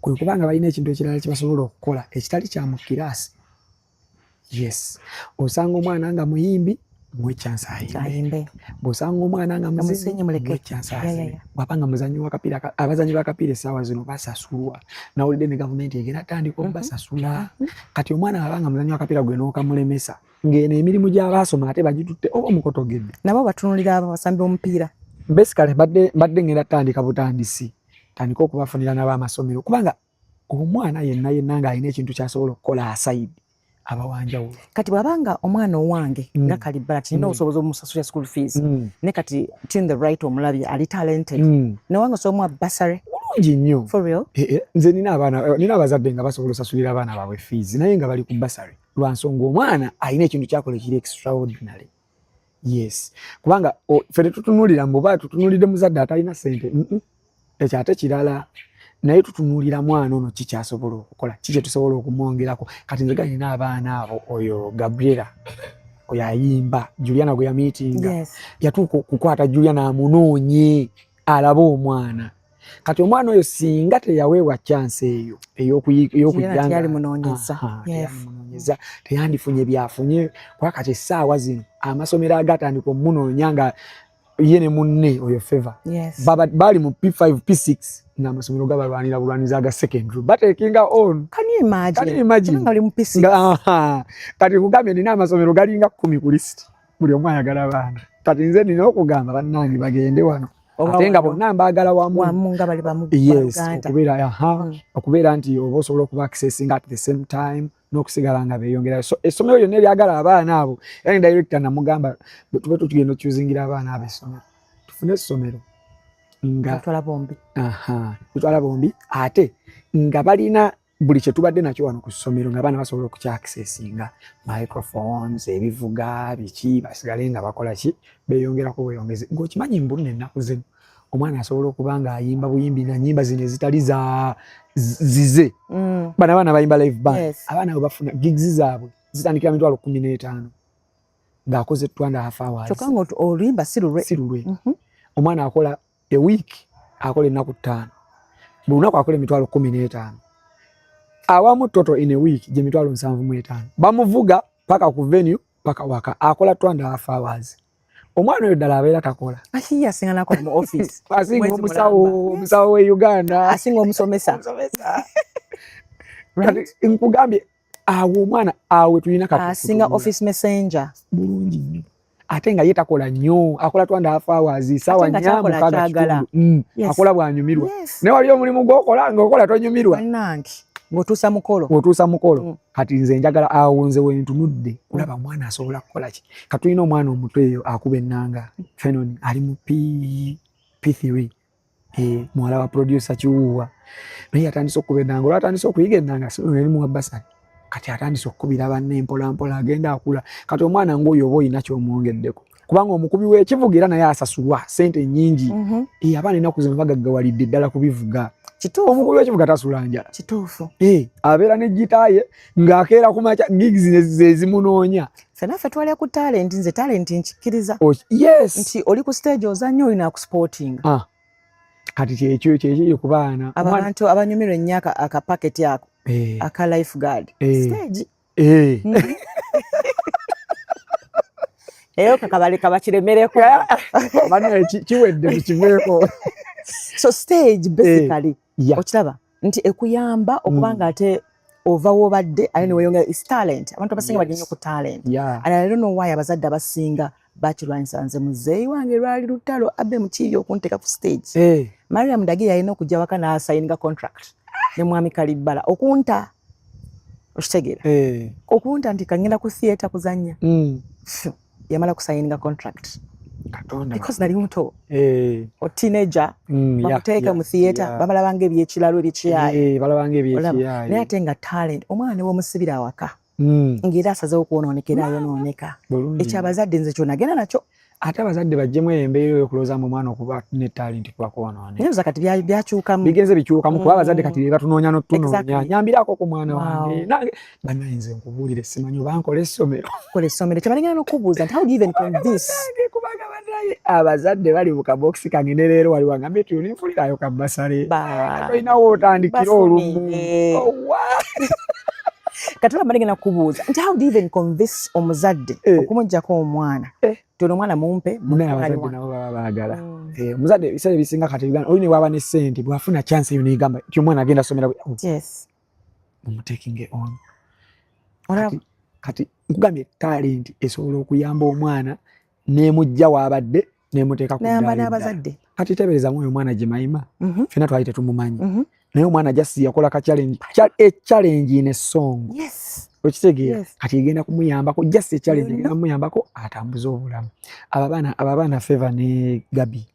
kwe kubanga balina ekintu ekirala kye basobola okukola ekitali kya mu kiraasi. Yes, osanga omwana nga muyimbi, muwe chance ayimbe. Ayimbe. Bw'osanga omwana nga Nga muzinyi, muzinyi, muleke. muwe chance azine. Bw'aba nga muzannyi wa kapiira, abazannyi b'akapiira essaawa zino basasulwa. Nawulidde ne gavumenti egenda tandika obbasasula. Kati omwana bw'aba nga muzannyi wa kapiira, gwe n'okamulemesa, ng'eno emirimu gy'abaasoma ate bagitutte, oba omukotogedde. Nabo batunulira abo abasambi b'omupiira. Basically mbadde ngenda tandika butandisi, tandika okubafunira n'ab'amasomero, kubanga omwana yenna yenna ng'alina ekintu ky'asobola okukola aside, aba wanjawulo. Kati bw'abanga omwana owange nga Kalibbala kirina obusobozi obumusasulira school fees, ne kati tune the right omulabye ali talented, newange osobola omuwa bursary? Bulungi nnyo. For real? Eh, nze nina abaana, nina abazadde nga basobola osasulira abaana baabwe fees, naye nga bali ku bursary lwa nsonga omwana alina ekintu kyakola ekiri extraordinary. Yes, kubanga ffe tetutunuulira mbuba tutunuulidde muzadde atalina ssente. Ekyo ate kirala, naye tutunuulira mwana ono ki kyasobola okukola, ki kye tusobola okumwongerako. Kati nze galina abaana abo, oyo Gabriela oyo ayimba, Juliana gwe yamiitinga, yatuuka okukwata Juliana amunoonye alabe omwana. Kati omwana oyo singa teyaweebwa chance eyo ey'okujjangamunoonyeza, teyandifunye byafunye, kuba kati essaawa zino amasomero agatandika omunoonya nga ye ne munne oyo Favor bali mu P5 P6, ng'amasomero gabalwanira bulwanizi aga secondary batekinga on. Can you imagine? Can you imagine? Kati nkugambye nina amasomero galinga 10 ku list, buli omu ayagala baana. Kati nze nina okugamba bannange bagende wano, ate nga bonna mbaagala wamu. Yes, okubeera okubeera nti oba osobola okuba accessing at the same time n'okusigala nga beeyongerayo. So essomero lyonna eryagala abaana abo, era ne director namugamba tube tugenda okuchoosingira abaana abo essomero, tufune essomero nga tutwala bombi. Tutwala bombi, ate nga balina buli kye tubadde nakyo wano ku ssomero, nga abaana basobola okukyaccessinga, microphones, ebivuga, biki, basigale nga bakola ki, beeyongerako bweyongezi. Ng'okimanyi mbunno ennaku zino omwana asobola okuba ng'ayimba buyimbi nga nyimba zino ezitali za zize. Bano abaana bayimba live band. Abaana bwe bafuna gigs zaabwe zitandikira 15,000 ng'akoze 2.5 hours. Kyokka nga oluyimba si lulwe. Si lulwe. Omwana akola a week, akola ennaku 5, buli lunaku akola 15,000 awamu, total in a week gye 75,000. Bamuvuga paka ku venue, paka waka, akola 2.5 hours. Omwana oyo ddala abeera takola. Akiye asinga nakola mu office. Asinga omusawo, omusawo we Uganda. Asinga omusomesa. Kati nkugambye awo omwana awe tulina kati asinga office messenger. Bulungi nnyo, ate nga ye takola nnyo, akola 2.5 hours, saawa Ate nga nnya kyakola mukaaga kyagala. kitundu. Akola bwanyumirwa. Naye waliyo omulimu gwokola ng'okola tonyumirwa. Bannange, ng'otuusa mukolo. Otuusa mukolo. Kati nze njagala awo nze wentunudde kulaba omwana asobola kukola ki. Kati tulina omwana omuto eyo akuba ennanga, Fenon, ali mu P3, muwala wa producer Kiwuuwa, naye yatandise okukuba ennanga. Olwatandise okuyiga ennanga nerimuwa basari, kati atandise okukubira banne mpola mpola, agenda akula. Kati omwana ng'oyo oba olina kyomwongeddeko, kubanga omukubi w'ekivuga era naye asasulwa sente nnyingi. Abaana ennaku zino bagaggawalidde ddala kubivuga. Omukubi w'ekivuga tasula njala. Abeera ne gita ye ng'akeera ku makya, gigs ze zimunoonya. Ffe naffe twalya ku talent. Nze talent nkikkiriza. Oh, yes. Nti oli ku stage ozannya, olina akusupportinga. Ah. Kati kyekyo kyekiri ku baana. Abantu abanyumirwa ennyo akapaketi ako aka life guard. Stage. Eyo kakabale kabakiremereko. Bana kiwedde, tukiveeko. So stage basically, okiraba nti ekuyamba okuba nga ate ova w'obadde ate neweyongera is talent. Abantu abasinga bajja nnyo ku talent. And I don't know why abazadde abasinga bakirwanyisa. Nze muzeeyi wange lwali lutalo abe mukiibi okunteeka ku stage. Mariam Ndagire yalina okujja waka n'asayininga contract ne mwami Kalibbala okunta, okitegeera? Okunta nti kangenda ku theatre kuzannya. Phew, yamala kusayininga contract. Katonda. Because nali muto, o teenager, bakuteeka mu theatre, babalabanga ebyekiralo, ebyekiyaayi. Eh, balabanga Olaba? ebyekiyaayi. Naye ate nga talent, omwana ne bwomusibira awaka ng'era asazewo okwonooneka, era ayonooneka. Bulungi. Ekyo abazadde nze kyonagenda nakyo. Ate abazadde baggyemu eyo embeera ey'okulowooza mu omwana okuba ne talent kuba kwonooneka. Naye oza kati byakyukamu. Bigenze bikyukamu, kuba abazadde kati be batunoonya n'otutunoonya. Nyambirako ku mwana wange. Nange bannaye nze nkubuulire, simanyi oba nkola essomero. Kola essomero, kyebalingana n'okubuuza nti how do you even convince? Bannange, kubanga bannaye abazadde bali mu kabokisi kange, ne leero wali wangambye ti olinfulirayo ka bursary. Tolinawo otandikira olumu. Bafunire. Owa. Kati olaba balingana kubuuza nti how do you even convince omuzadde okumuggyako omwana? Ti ono omwana mumpe, Munaye mutwale abazadde wano. nabo baba baagala. Omuzadde ebiseera ebisinga kati Uganda oli ne bwaba ne ssente, bw'afuna chance eyo negamba nti omwana agenda somera oh, mumutekinge on. Olaba? Kati nkugambye talent esobola okuyamba omwana n'emujja w'abadde n'emuteeka ku Nayamba ddaala eddala. n'abazadde. Kati teeberezamu oyo omwana Jemima, ffenna twali tetumumanyi, naye omwana just yakola ka challenge, a challenge in a song. Okitegeera? Yes. Kati egenda kumuyambako, just a challenge You egenda know? kumuyambako atambuze obulamu. Aba baana Favor ne Gabi,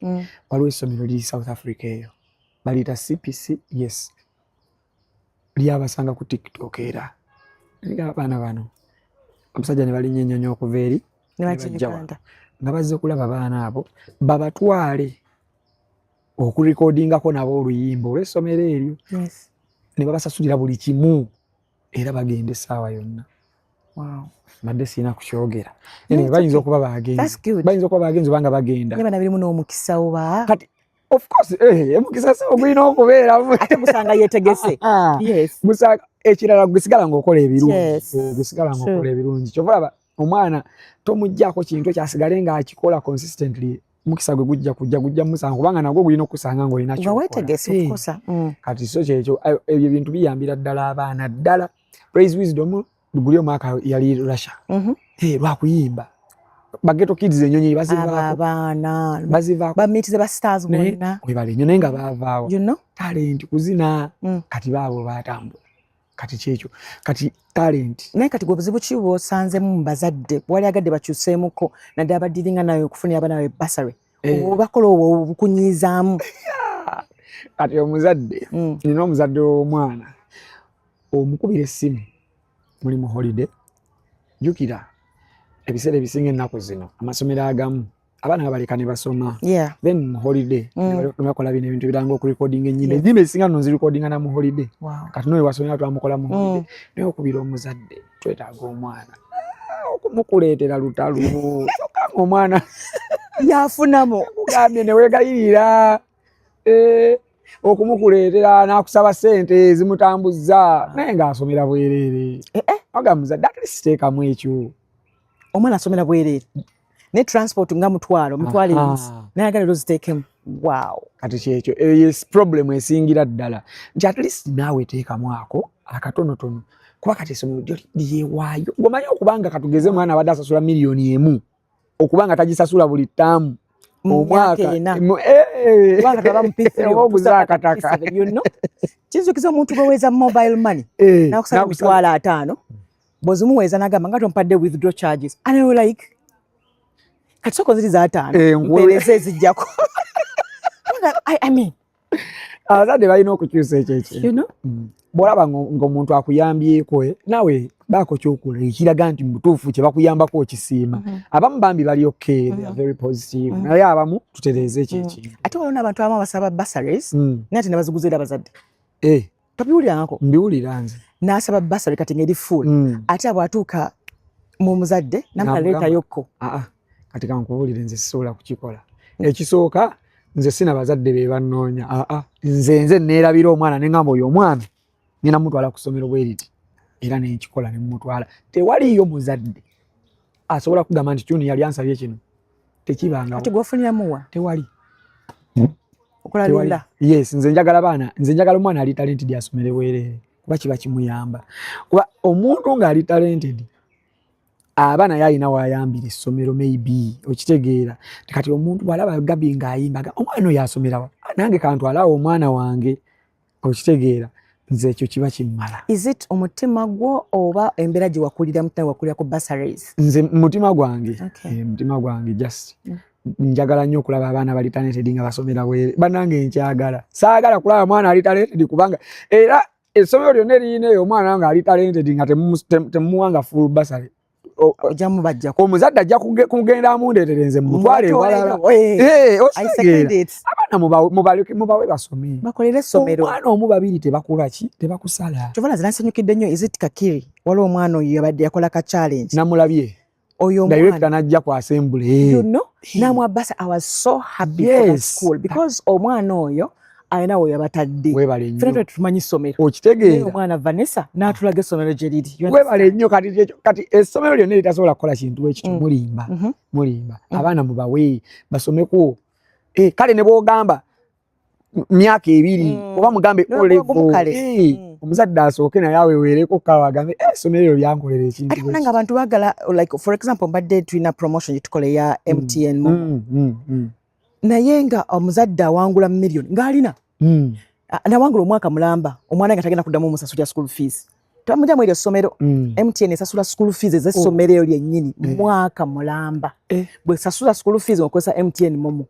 waliwo essomero liri South Africa eyo baliyita CPC, yes, lyabasanga ku TikTok, era nga abaana bano omusajja ne balinnya ennyonyi okuva eri Ne ne bajja bajja wano. Uganda. Nga bazze kulaba baana abo, babatwale okurekodingako nabo oluyimba olw'essomero eryo. Ne babasasulira buli kimu, era bagenda essaawa yonna. Mbadde sirina kukyogera. Anyway, No, it's bayinza okay. okuba bagenzi. That's good. Bayinza okuba bagenzi obanga bagenda. Naye bana birimu n'omukisa oba Kati Of course, omukisa si ogulina okubeeramu. Ate gusanga yetegese. Yes. Musanga ekirala gusigala ng'okola ebirungi. Gusigala ng'okola ebirungi. Kyova olaba omwana tomuggyako kintu ekyasigale ng'akikola consistently, mukisa gwe gujja kujja, gujja musanga, kubanga nagwo gulina okusanga ng'olina nga wetegese okukosa. Kati so kyekyo, ebyo ebintu biyambira ddala abaana ddala. Praise Wisdom guli omwaka yali Russia. Lwakuyimba ba Ghetto Kids enyonyi bazivaako. Abaana bazivaako. Bamitize ba stars bonna. Webale nnyo, naye nga baavaawo. You know? Talent kuzina. Kati baabo batambula, kati kyekyo, kati talent. Naye kati gwe obuzibu ki bw'osanzemu mu bazadde wali agadde bakyuseemuko, naddala badiringa nawe okufunira abaana bawe bursary? Obakola obwo obukunyizaamu? Kati omuzadde, nina omuzadde w'omwana omukubira essimu, muli mu holiday. Jjukira ebiseera ebisinga ennaku zino amasomero agamu abaana babaleka ne basoma, then mu holiday ne bakola bino ebintu ebiranga okurekodinga ennyimba. Ennyimba ezisinga nno nzirekodinga na mu holiday. Kati noyo wasomera twamukola mu holiday, naye okubira omuzadde, twetaaga omwana, okumukuleetera lutalo, kyokka nga omwana yafunamu. Kugambye neweegayirira okumukuleetera n'akusaba ssente zimutambuzza, naye ng'asomera bwereere. Aga muzadde, at least teekamu ekyo. Omwana asomera bwereere ne transport nga mutwalo mutwalo ebisi, naye agala oziteekemu. Wow. Kati kyekyo, eyo problem esingira ddala nti at least naawe teekamu ako akatonotono, kuba kati essomero lyo lyewaayo. Gwemanyi okubanga katugeze mwana abadde asasula 1 million okubanga tagisasula buli ttaamu, omwaka oguza akataka. Kizukiza omuntu gweweeza mobile money nakusaba 50,000, bwezimuweeza nagamba nga tompadde withdraw charges, and I was like, kati soko ziri za 50, mpeereza ezijjako. I mean, Abazadde balina okukyusa ekyo ekintu. Bwolaba ng'omuntu akuyambyeko, naawe baako kyokola ekiraga nti mubutuufu kye bakuyambako okisiima. Abamu bambi bali okay, they are very positive, naye abamu tutereeze ekyo ekintu. Ate waliwo n'abantu abamu abasaba bursaries, naye ate ne baziguza era abazadde. Tobiwulirangako? Mbiwulira nze. N'asaba bursary kati ng'eri full, ate bw'atuuka mu muzadde namaleetayokko. Kati kankubuulire, nze sisobola kukikola. Ekisooka, nze sina bazadde be bannoonya. Aa, nze neerabira omwana ne ŋŋamba oyo omwana ngenda mutwala ku ssomero bwe riti, era nenkikola ne mutwala. Tewaliiyo muzadde asobola kugamba nti kyuni yali ansabye kino, tekibangawo. Ati gwofuniramuwa? Tewali. Okola linda. Yes, nze njagala baana, nze njagala omwana ali talented asomere bwereere, kuba kiba kimuyamba, kuba omuntu ng'ali talented aba naye alina wayambira essomero maybe, okitegeera? Kati omuntu bwalaba Gabi ng'ayimba, omwana oyo asomerawa, nange kantwalawo omwana wange, okitegeera? Nze ekyo kiba kimmala. Is it omutima gwo oba embeera gye wakulira mutima, wakulira ku bursaries? Nze mutima gwange. Mutima gwange, just njagala nnyo okulaba abaana bali talented nga basomera bwere. Bannange, nkyagala, saagala kulaba mwana ali talented, kubanga era essomero lyonna eririna eyo omwana nga ali talented nga temumuwanga full bursary, ojja mubajjako. Omuzadde ajja kugenda amundeetere nze mumutwale ewalala. Abaana mubawe basome. Bakolere essomero. Omwana omu, babiri tebakola ki, tebakusala. Kyova nze nasanyukidde nnyo. Is it Kakiri? Waliwo omwana oyo yabadde yakola ka challenge. Namulabye. Oyo director najja ku assembly. Namwa basa. I was so happy for that school because omwana oyo alina we yabatadde. Webale nnyo. Ffenna tumanyi ssomero. Okitegeera? Omwana Vanessa n'atulaga essomero gye liri. Webale nnyo. Kati kati essomero lyonna eritasobola kukola kintu ekityo, mulimba. Mulimba. Abaana mubawe basomeko. Kale ne bwogamba myaka 2, oba mugambe No, O level. gumu kale. Omuzadde asooke naye aweweereko kawo agambe, essomero eryo lyankolera ekintu Ate munange abantu baagala, like for example, mbadde tulina promotion gyetukola eya MTN Momo. Naye nga omuzadde awangula million ng'alina nawangula omwaka mulamba, omwana nga tagenda kuddamu omusasulira school fees, tebamugyamu eryo essomero. MTN esasula school fees ez'essomero eryo lyennyini mwaka mulamba. Bwe sasula school fees ng'okozesa MTN Momo,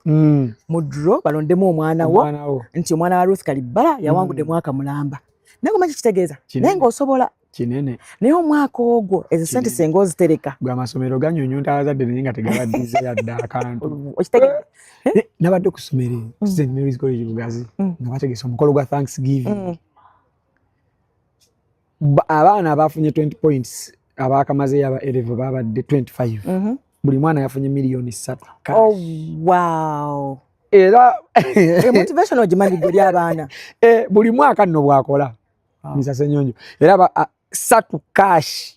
mu draw balondemu omwana wo, Omwana wo. Nti omwana wa Ruth Kalibbala yawangudde mwaka mulamba, naye ngomanyi kitegeeza Kinene. naye ng'osobola Kinene. Naye omwaka ogwo ezo sente senga ozitereka. Gwe amasomero ganyunyunta abazadde naye nga tegabaddize yadde akantu. Okitegeera? Nabadde ku ssomero St Mary's College Lugazi, nga bategese omukolo gwa Thanksgiving. Abaana abafunye 20 points abakamazeyo aba A level babadde 25. Buli mwana yafunye 3 million. Oh, wow. Era motivation ogimanyi gwe abaana. Eh, buli mwaka nno bwakola. Mr. Senyonjo era satu cash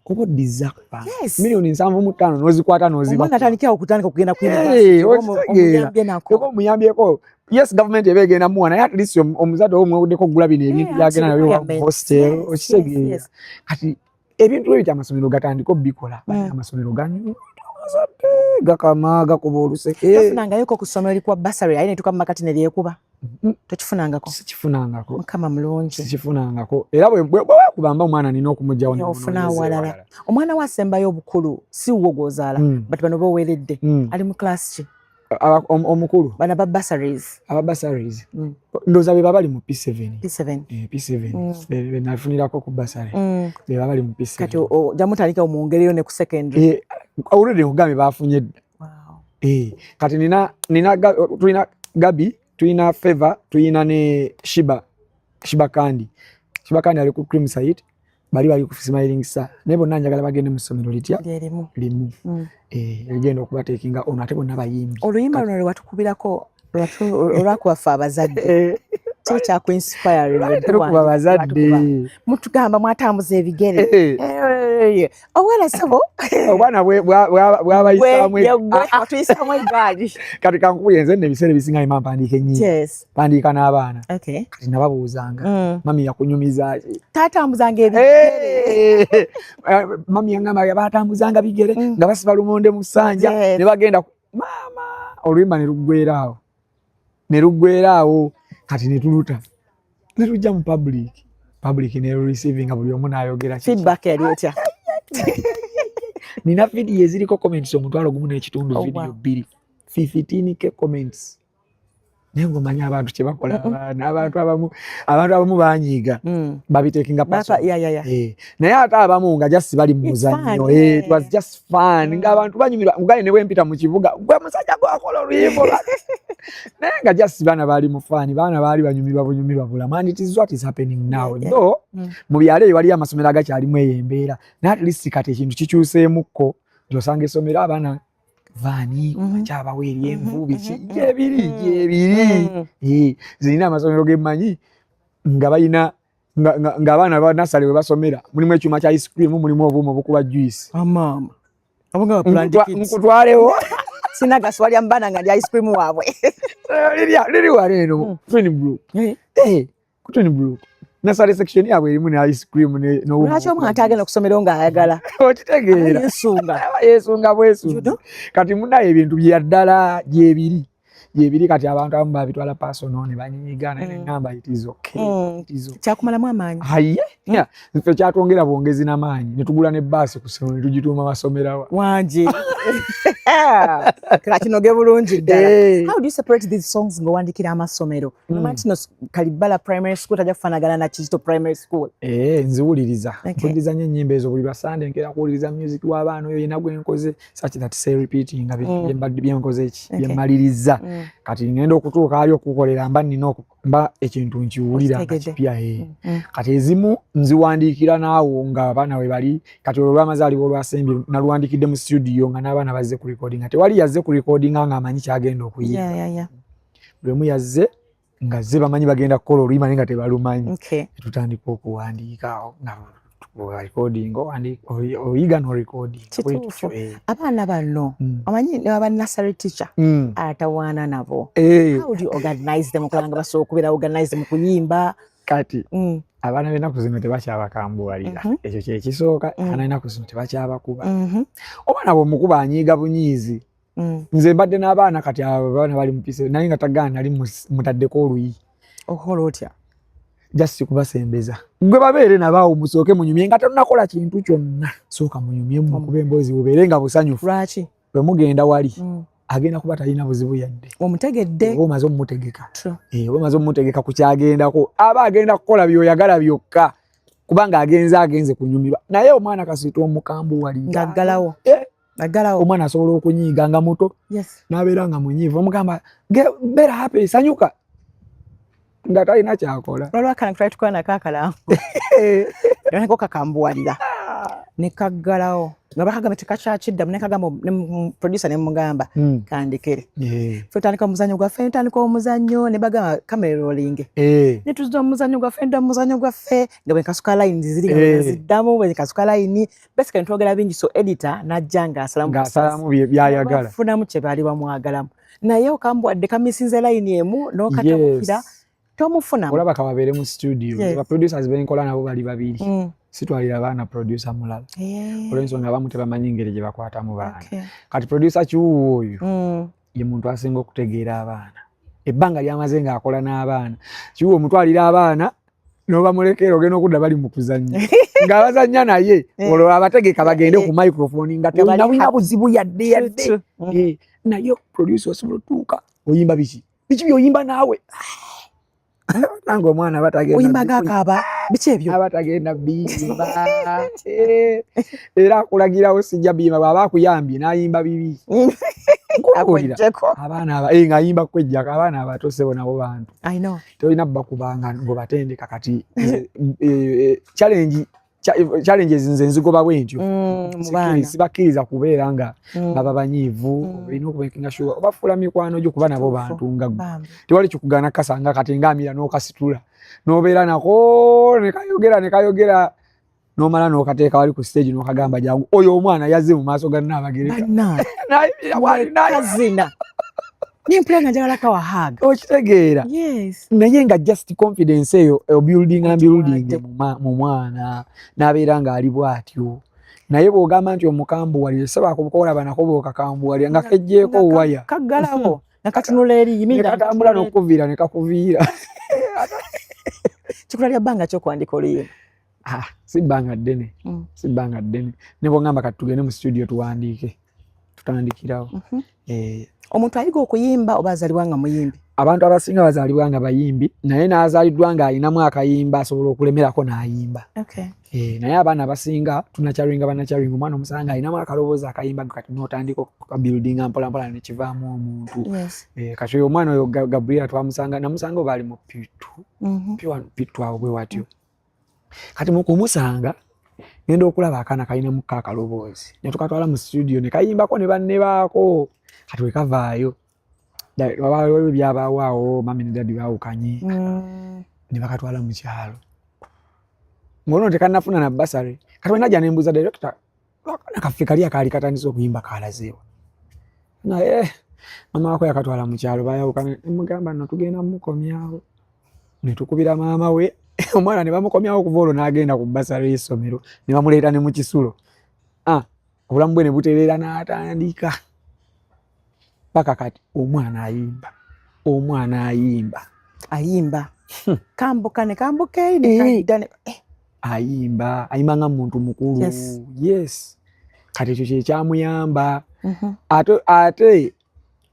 oba oddiza 75,000,000 n'ozikwata n'oziba. Omwana atandikirawo okutandika okugenda ku university omuyambyeko. Yes, government eba egenda muwa, naye at least omuzadde oba omwewoddeko okugula bino ebintu byagenda nabyo mu hostel, okitegeera. Kati ebintu ebyo amasomero gatandika obikola. Amasomero ganywa amazadde gakama gakuba oluseke. Tofunangayoko ku ssomero likuwa bursary aye netuka mu makati ne lyekuba? Tokifunangako? Sikifunangako. Mukama mulungi. Sikifunangako. Era bwe bwekubamba omwana nina okumugjawo. Ofuna awalala. Omwana wasembayo obukulu si wuwo gw'ozaala, but bano boweredde, ali mu class ki? Omukulu? Bana ba bursaries. Aba bursaries, ndowooza be baba bali mu P7. P7. Eh, P7 be nafunirako ku bursary, be baba bali mu P7. Kati ojja mutandika omwongereyo ne ku secondary. Eh, already nkugambye bafunye dda. Eh, kati nina tulina Gabi, tulina Favor, tulina ne Shiba, Shiba Kandi. Shiba Kandi ali ku Cream Site, bali bali ku Smiling Star, naye bonna njagala bagende mu ssomero litya? Lyerimu. Limu. Eh, ligenda okubateekinga ono, ate bonna bayimbi. Oluyimba luno lwe watukubirako olwakuba ffe abazadde, ki ekyakuinspiring? Terukuba bazadde. Mutugamba mwatambuza ebigere. Obwana sabo. Obwana bwabayisaamu. Watuyisaamu eggaali. Kati kankubulire, nze nno ebiseera ebisinga ima mpandiika ennyimba, mpandiika n'abaana. Kati nababuuzanga, "Mami yakunyumiza ki?" Tatambuzanga ebigere. Mami yangamba batambuzanga bigere nga basiba lumonde mu ssanja ne bagenda maama. Oluyimba ne luggwera awo, ne luggwera awo. Kati ne tuluta ne lujja mu public, public ne receiving, buli omu n'ayogera. Feedback yali etya? Nina video eziriko comments 1,500. Video 2, 15K comments. Naye ng'omanyi abantu kye bakola, abaana, abantu abamu banyiiga, babitekinga. Naye ate abamu nga just bali mu muzannyo. It was just fun, ng'abantu banyumirwa. Ngaye ne bwempita mu kibuga, "Gwe musajja gwakola oluyimba," naye nga just baana baali mu fun, baana baali banyumirwa bunyumirwa bulamu. And it is what is happening now, though mu byalo eyo waliyo amasomero agakyalimu eyo embeera, naye at least kati ekintu kikyuseemukko nti osanga essomero abaana vaani akyabawo eryenvu, biki gyebiri gyebiri. Zirina amasomero gemmanyi nga balina ng'abaana ba nursery we basomera mulimu ekyuma kya ice cream, mulimu obuuma obukuba juice. Amaama. Nkutwalewo. Sina gaswalya mbana nga ndi ice cream waabwe. Liri wano eno Twin Brook, ku Twin Brook nursery section yaabwe erimu ne ice cream. Lwaki omwana tagenda kusomero ng'ayagala? Okitegeera? Yesunga. Yesunga bwesunga. Kati munaye ebintu byaddala gyebiri gyebiri. Kati abantu abamu babitwala personal ne banyiiga, naye neŋŋamba it is okay. Kyakumalamu amaanyi? Aye, ffe kyatwongera bwongezi n'amaanyi, ne tugula ne baasi ku ssomero ne tugituuma Masomerawa. Wangi, kakinoge bulungi ddala. How do you separate these songs ng'owandikira amasomero? Nomanyi nti no Kalibala Primary School tajja kufaanagana na Kizito Primary School. Nziwuliriza, mpuliriza nnyo ennyimba ezo. Buli lwa Sande nkera kuwuliriza music w'abaana oyo yena gwe nkoze, such that say repeating nga byenkoze ki byemmaliriza. Kati ngenda okutuuka ali okukolera mba nina mba ekintu nkiwulira nga kipya. Kati ezimu nziwandiikira naawo nga abaana we bali. Kati olwo olwamazaalibwa olwasembye naluwandiikidde mu studio nga n'abaana bazze ku recordinga. Tewali yazze ku recordinga nga amanyi kyagenda okuyimba. Buli omu yazze nga ze bamanyi bagenda kukola oluyimba, naye nga tebalumanyi. Tutandika okuwandiika awo nga recording, oyiga no recording. Kituufu. Abaana bano, omanyi aba nursery teacher atawaana nabo. How do you organize them okulaba nga basobola okubeera organize mu kuyimba? Kati abaana b'ennaku zino tebakyabakambuwalira. Ekyo kyekisooka. Abaana b'ennaku zino tebakyabakuba. Omwana bw'omukuba anyiiga bunyiizi. Nze mbadde n'abaana, kati abaana bali mu P7, naye nga tagaana nali mutaddeko oluyi. Okola otya? Just kubasembeza, gwe babeere nabaawo, musooke munyumye nga tonakola kintu kyonna. Sooka munyumye, mukuba emboozi, bubeere nga busanyufu. Lwaki? Bwe mugenda wali, agenda kuba talina buzibu yadde. Omutegedde. Oba omaze omumutegeka. Oba omaze omumutegeka ku kyagendako, aba agenda kukola byoyagala byokka, kubanga agenze kunyumirwa. Naye omwana kasita omukambuwalira, Ng'aggalawo. Aggalawo. Omwana asobola okunyiiga nga muto, n'abeera nga munyiivu. Omugamba, "Beera happy, sanyuka," nga talina kyakola. Waliwo akana twali tukola nako akalango, nako kakambuwalira. Ne kaggalawo nga bakagamba tekakyakiddamu, nekagamba ne producer ne mugamba kandekere. Ffe tutandika omuzannyo gwaffe, ntandika omuzannyo ne bagamba camera rolling. Ne tuzza omuzannyo gwaffe, ndda omuzannyo gwaffe nga bwe nkasuka lines ziri nga ziddamu, bwe nkasuka line basically ntwogera bingi, so editor n'ajja ng'asalamu. Ng'asalamu byayagala. Funamu kye baali bamwagalamu, naye okambwadde kamisinze line emu n'okatabukira tomufunamu. Olaba kababeere mu studio. Ba producers benkola nabo bali babiri. Sitwalira baana producer mulala olw'ensonga abamu tebamanyi ngeri gye bakwatamu baana. Kati producer kiwuwo oyo ye muntu asinga okutegeera abaana, ebbanga lyamaze ng'akola n'abaana. Kiwuwo omutwalira abaana n'obamulekera, ogenda okudda bali mu kuzannya ng'abazannya, naye olwo abategeka bagende ku microphone nga tewina buzibu yadde yadde. Naye producer osobola otuuka oyimba biki biki byoyimba naawe nange omwana batagenda oyimba gakaaba biki ebyo. Aba tagenda biyimba era akulagirawo sijja biyimba. Bw'aba akuyambye n'ayimba bibi, nkubuulira abaana aba ng'ayimba kwejjako. Abaana abato sebo nabo bantu, tolina bakubanga ng'obatendeka. Kati challenge, challenges nze nzigoba bwe ntyo. Sibakkiriza kubeera nga baba banyiivu. Olina okumakinga sure obafuula mikwano gyo, kuba nabo bantu nga tewali kikugaana kasanga kati ngaamira n'okasitula n'obeera nako nekayogera nekayogera n'omala n'okateeka wali ku stage n'okagamba jangu. Oyo omwana yazze mu maaso ga Nnaabagereka. Kazina nimpula nga njagala kawa hug. Okitegeera? Naye nga just confidence eyo building and building mu mwana n'abeera ng'ali bw'atyo. Naye bw'ogamba nti omukambuwalire, saba nako bw'okakambuwalira nga kejjeeko waya. Kaggalawo nakatunula eri. Yimirira. Nekatambula n'okuviira nekakuviira. Kikula lya bbanga kyokuwandika oluyimba? Ah, si bbanga ddene. Si bbanga ddene. Ne bw'ongamba kati tugende mu studio tuwandiike, tutandikirawo. Omuntu ayiga okuyimba oba azaalibwa nga muyimbi? Abantu abasinga bazaalibwa nga bayimbi, naye n'azaaliddwa ng'alinamu akayimba asobola okulemerako n'ayimba. Naye abaana abasinga tunakyaringa banakyaringa. Omwana omusanga alinamu akaloboozi akayimba, kati n'otandika okukabuildinga mpola mpola nekivaamu omuntu. Kati oyo omwana oyo Gabriela twamusanga, namusanga oba ali mu P2, P1, P2 awo bwe watyo. Kati mu kumusanga ngenda okulaba akaana kalinamu ko akaloboozi, ne tukatwala mu studio ne kayimbako ne banne baako. Kati we kavaayo waliwo ebyabaawo awo, mummy ne daddy baawukanye ne bakatwala mu kyalo ng'ono tekannafuna na bursary. Kati wenajja ne mbuuza director, akaana kaffe kali akaali katandise okuyimba kalazeewa? Naye mama wako yakatwala mu kyalo, bayawukana. Nemugamba nno tugenda mukomyawo, ne tukubira maama we omwana ne bamukomyawo. Okuva olwo n'agenda ku bursary y'essomero ne bamuleeta ne mu kisulo. Ah, obulamu bwe ne butereera n'atandika paka kati omwana ayimba, omwana ayimba. Ayimba kambuka ne kambuka eri ne kadda ne. Ayimba, ayimba nga muntu mukulu. Yes, kati ekyo kyekyamuyamba. Ate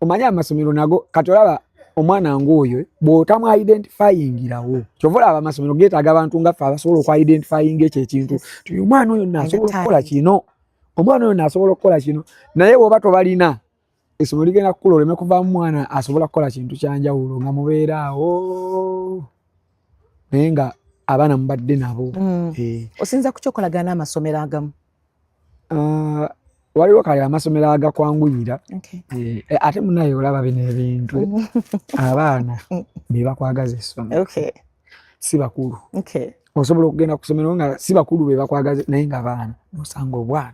omanyi amasomero nago kati olaba omwana ng'oyo bw'otamu identifyingirawo, kyova olaba amasomero geetaaga abantu nga ffe abasobola oku identifyinga ekyo ekintu ti omwana oyo naasobola okukola kino, omwana oyo naasobola okukola kino. Naye bw'oba tobalina, essomero ligenda kukula oleme kuvaamu mwana asobola kukola kintu kyanjawulo nga mubeera awo, naye nga abaana mubadde nabo. Osinza ku kyokolagana n'amasomero agamu? Ah, waliwo kale amasomero agakwanguyira. Ate munaye olaba bino ebintu, abaana be bakwagaza essomero, si bakulu. Osobola okugenda ku ssomero nga si bakulu be bakwagaza, naye nga baana nosanga obwana,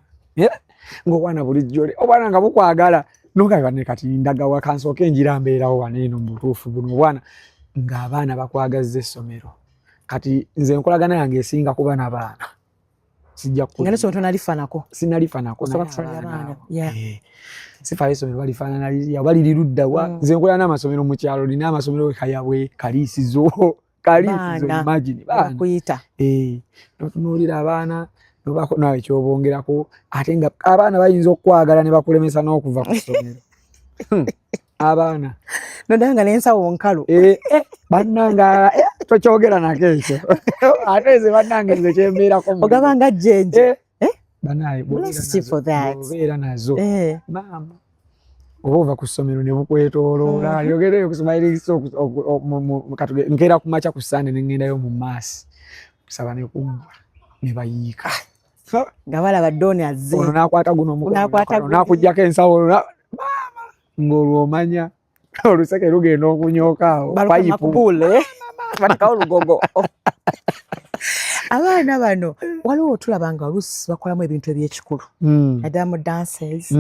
ng'obwana bulijjo obwana nga bukwagala, nogamba ne kati ndagawa kansooke enjira mbeerawo wano eno. Mu butuufu buno obwana ng'abaana bakwagazza essomero. Kati nze enkolagana yange esinga kuba n'abaana, sijja nga nesomero tonalifanako. Sinalifanako. Osobola kufunira abaana. Sifaayo essomero balifaanana lirya oba liri ludda wa. Nze nkola n'amasomero mu kyalo, nina amasomero Kayabwe, Kaliisizo, Kaliisizo. Baana. Imagine baana. Bakuyita. Notunuulira abaana nobako nawe kyobongerako, ate nga abaana bayinza okukwagala ne bakulemesa n'okuva ku ssomero. Abaana. Nodaba nga n'ensawo nkalu. Bannanga, tokyogera nako ekyo. Ate nze bannange nze kyembeerako ogaba nga jjenje. Banaye, Bless you for that. bw'obeera nazo, maama oba ova ku ssomero ne bukwetooloola. Yogereyo kusumairisa nkeera ku makya ku Sande ne ŋŋendayo mu maasi kusaba ne kuggwa ne bayiika. Nga balaba Don azze. Ono n'akwata guno omukono, n'akuggyako ensawo, maama, ng'olwo omanya oluseke lugenda okunyooka awo. Payipu. Batekawo olugogo. Abaana bano waliwo tulaba nga oluusi bakolamu ebintu ebyekikulu, naddala mu dances,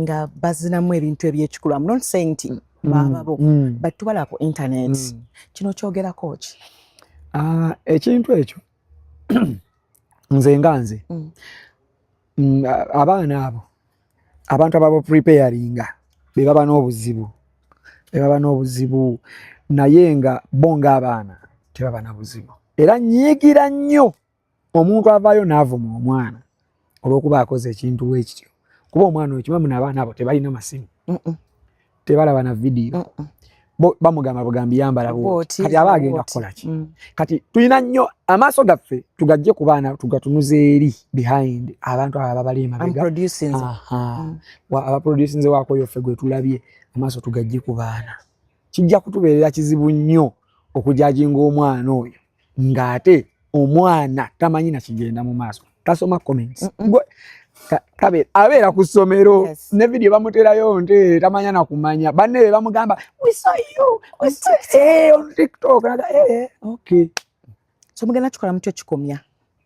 nga bazinamu ebintu ebyekikulu. I'm not saying nti baababo, but tubalaba ku internet. Kino kyogerako ki? Ekintu ekyo nze nga nze, abaana abo, abantu ababa preparinga be baba n'obuzibu, be baba n'obuzibu, naye nga bo ng'abaana tebaba na buzibu. Era nyiigira nnyo omuntu avaayo n'avuma omwana olw'okuba akoze ekintu bwekityo, kuba omwana oyo kimamu n'abaana abo tebalina masimu, tebalaba na vidiyo, bamugamba bugambi yambala bwoti, kati aba agenda kukola ki? Kati tulina nnyo amaaso gaffe tugajje ku baana, tugatunuze eri behind abantu abo ababali emabega, abaproducinze waako yoffe gwe tulabye. Amaaso tugajje ku baana. Kijja kutubeerera kizibu nnyo okujudginga omwana oyo ng'ate omwana tamanyi nakigenda mu maaso, tasoma comments, abeera ku ssomero ne vidiyo bamuterayo nte tamanya nakumanya. Banne be bamugamba, "We saw you, we saw on TikTok." Okay. So mugenda kikola mutyo kikomya?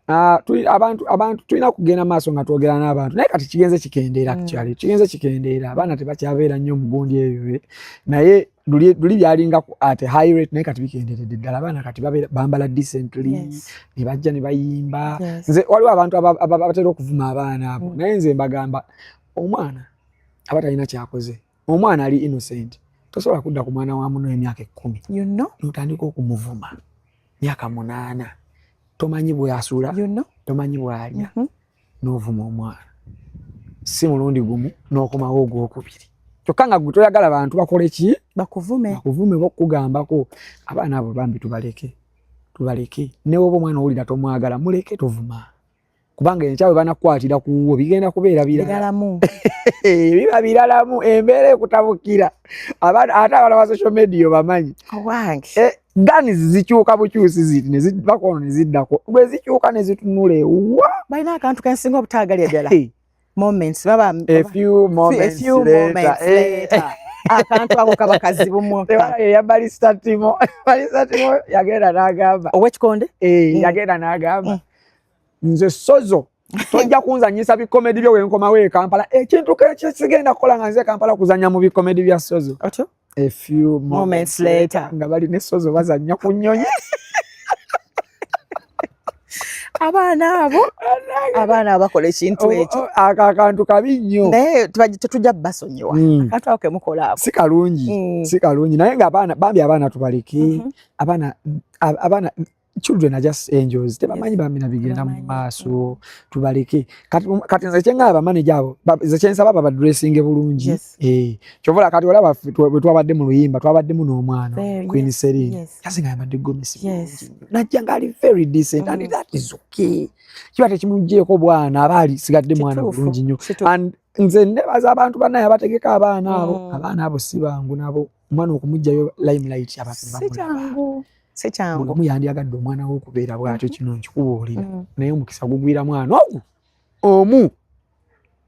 Abantu tulina kugenda maaso nga twogera n'abantu, naye kati kigenze kikendeera. Actually kigenze kikendeera, abaana tebakyabeera nnyo mugundi ebyo, naye luli byalinga at a high rate, naye kati bikenderedde ddala. Abaana kati bambala decently, ne bajja ne bayimba. Nze waliwo abantu abatera okuvuma abaana abo, naye nze mbagamba omwana aba talina kyakoze, omwana ali innocent. Tosobola kudda ku mwana wa muno emyaka 10 notandika okumuvuma. Myaka 8, tomanyi bwasula, tomanyi bwalya, n'ovuma omwana si mulundi gumu, n'okomawo ogwokubiri, kyokka nga gwe toyagala bantu bakole ki? Bakuvume. Bakuvume bokugambako. Abaana abo bambi tubaleke, tubaleke. Newoba omwana owulira tomwagala, muleke, tovuma, kubanga enkya bwe banakukwatira ku wuwo bigenda kubeera biralamu. Biba biralamu, embeera ekutabukira. Ate abaana ba social media bamanyi guns zikyuka bukyusi ziti nezivako ono neziddako, bwe zikyuka nezitunula ewa. Balina akantu kensinga obutaagalya ddala, moments baba a few moments, a few moments later. Akantu ako kaba kazibu mu. Ya Barista Timo, Barista Timo yagenda n'agamba Owekikonde. Yagenda n'agamba, "Nze sozo tojja kunzanyisa bikomedi byo wenkomawo e Kampala. Ekintu kigenda kukola nga nze Kampala kuzanya mu bikomedi bya sozo." Otyo. A few moments later nga bali ne sozo bazanya ku nnyonyi. Abaana abo, abaana abo bakola ekintu ekyo. Ako akantu kabi nnyo. Naye tetujja basonyiwa akantu ako kemukola ako. Si kalungi, si kalungi, naye nga abaana bambi, abaana tubaleke. Abaana, abaana, children are just angels, tebamanyi bambi nabigenda mu maaso, tubaleke. Kati nze kyeŋŋamba bamaneja abo, nze kyensaba babadressinge bulungi. Kyovola kati olaba bwe twabadde mu luyimba, twabaddemu n'omwana Queen Serene, yasinga yambadde gomesi bulungi, najja ngaali very decent, and that is okay. Kiba tekimuggyeeko bwana, aba alisigadde mwana bulungi nnyo. And nze nebaza abantu bannaye abategeka abaana abo. Abaana abo si bangu nabo, omwana okumugjayo limelight, abantu si kyangu, si kyangu. Buli yandyagadde omwana we okubeera bw'atyo, kino nkikubuulira, naye omukisa gugwira mwana ogwo omu.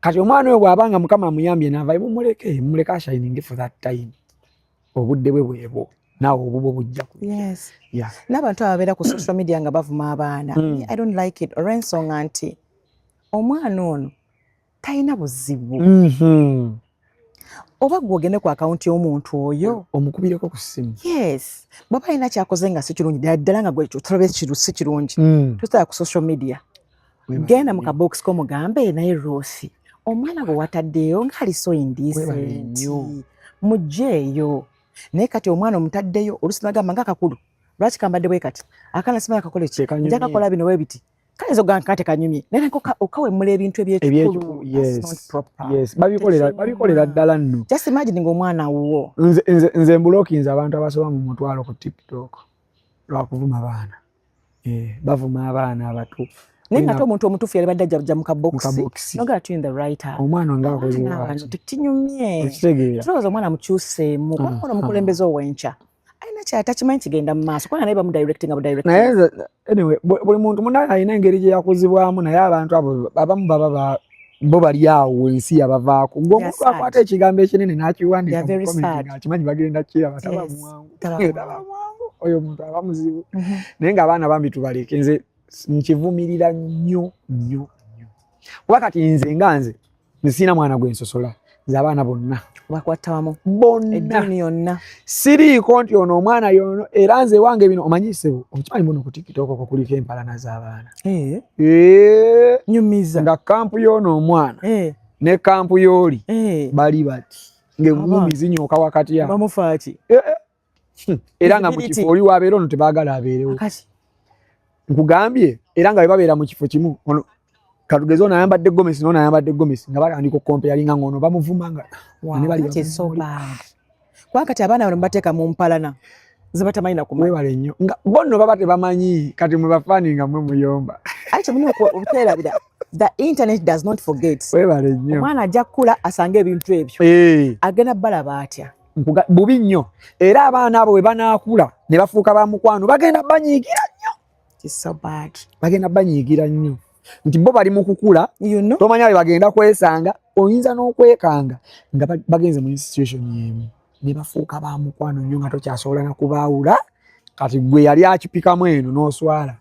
Kati omwana oyo bw'abanga Mukama amuyambye n'avayo, mumuleke, mumuleke ashininge for that time. Obudde bwe bwebwo, naawe obubwo bujja. N'abantu ababeera ku social media nga bavuma abaana, I don't like it, olw'ensonga nti omwana ono talina buzibu. Oba gwe ogende ku akawunti y'omuntu oyo omukubireko ku ssimu. Yes, bw'aba alina kyakoze nga si kirungi ddala ddala, nga gwe tolabe si kirungi, tositala ku social media. Genda mu kabokisi komugambe, "Naye Ruth, omwana gwe wataddeyo ng'ali so indecent, mugjeeyo." Naye kati omwana omutaddeyo, olusi nagamba nga kakulu, "Lwaki kambadde bwe kati? Akaana simanyi kakole ki, nja kakola bino bwe biti." Kayinza okugamba kate kanyumye, naye okawemula ebintu ebyekikulu. Babikolera ddala nno. Just imagine ng'omwana wuwo. Nze mblockinze abantu abasoba mu 10,000 ku TikTok lwakuvuma baana. Bavuma abaana abato. Naye nga ate omuntu omutuufu yali badde ajja mu kabokisi nogala in the right. Omwana ngaakoze. Tekinyumye. Tulowooza omwana mukyuseemu, kubanga ono omukulembeze ow'enkya alina Nekyala takimanyi kigenda mu maaso, kubanga naye bamudirectinga budirect. Naye anyway, buli muntu munaye alina engeri gye yakuzibwamu, naye abantu abo abamu baba bo bali awo ensi yabavaako. Gwe omuntu akwata ekigambo ekinene n'akiwandiika mu comment ng'akimanyi bagenda kiraba, taba mwangu, taba mwangu, oyo omuntu aba muzibu. Naye ng'abaana bambi tubaleke, nze nkivumirira nnyo nnyo nnyo, kuba kati nze nga nze nsiina mwana gwe nsosola, nze abaana bonna bakwata wamu bonna, eddiini yonna. Siriiko nti ono omwana yono, era nze wange bino omanyi ssebo, okimanyi muno ku TikTok okwo kuliko empalana z'abaana. Nyumiza. Nga camp y'ono omwana ne camp y'oli bali bati ng'engumi zinyooka wakati awo. Bamufaaki? Era nga mu kifo oli wabeera ono tebaagala abeerewo. Nkugambye, era nga bwe babeera mu kifo kimu, ono katugeze ono ayambadde gomesi n'ono ayambadde gomesi, nga batandika okukompeyalinga ng'ono bamuvuma nga ne bali. Kuba kati abaana bano mubateeka mu mpalana ze batamanyi na kumanya. Mwebale nnyo, nga bo nno baba tebamanyi, kati mwe bafaani nga mwe muyomba. Aye kyemulina obuteerabira, the internet does not forget. Webale nnyo. Omwana ajja kukula asange ebintu ebyo, agenda balaba atya? Bubi nnyo, era abaana abo bwe banaakula ne bafuuka ba mukwano, bagenda banyiigira nnyo. It's so bad. Bagenda banyiigira nnyo nti bo bali mu kukula, You know? tomanya bwe bagenda kwesanga, oyinza n'okwekanga nga bagenze mu institution y'emu ne bafuuka ba mukwano nnyo nga tokyasobola na kubaawula. Kati gwe yali akipikamu eno n'oswala.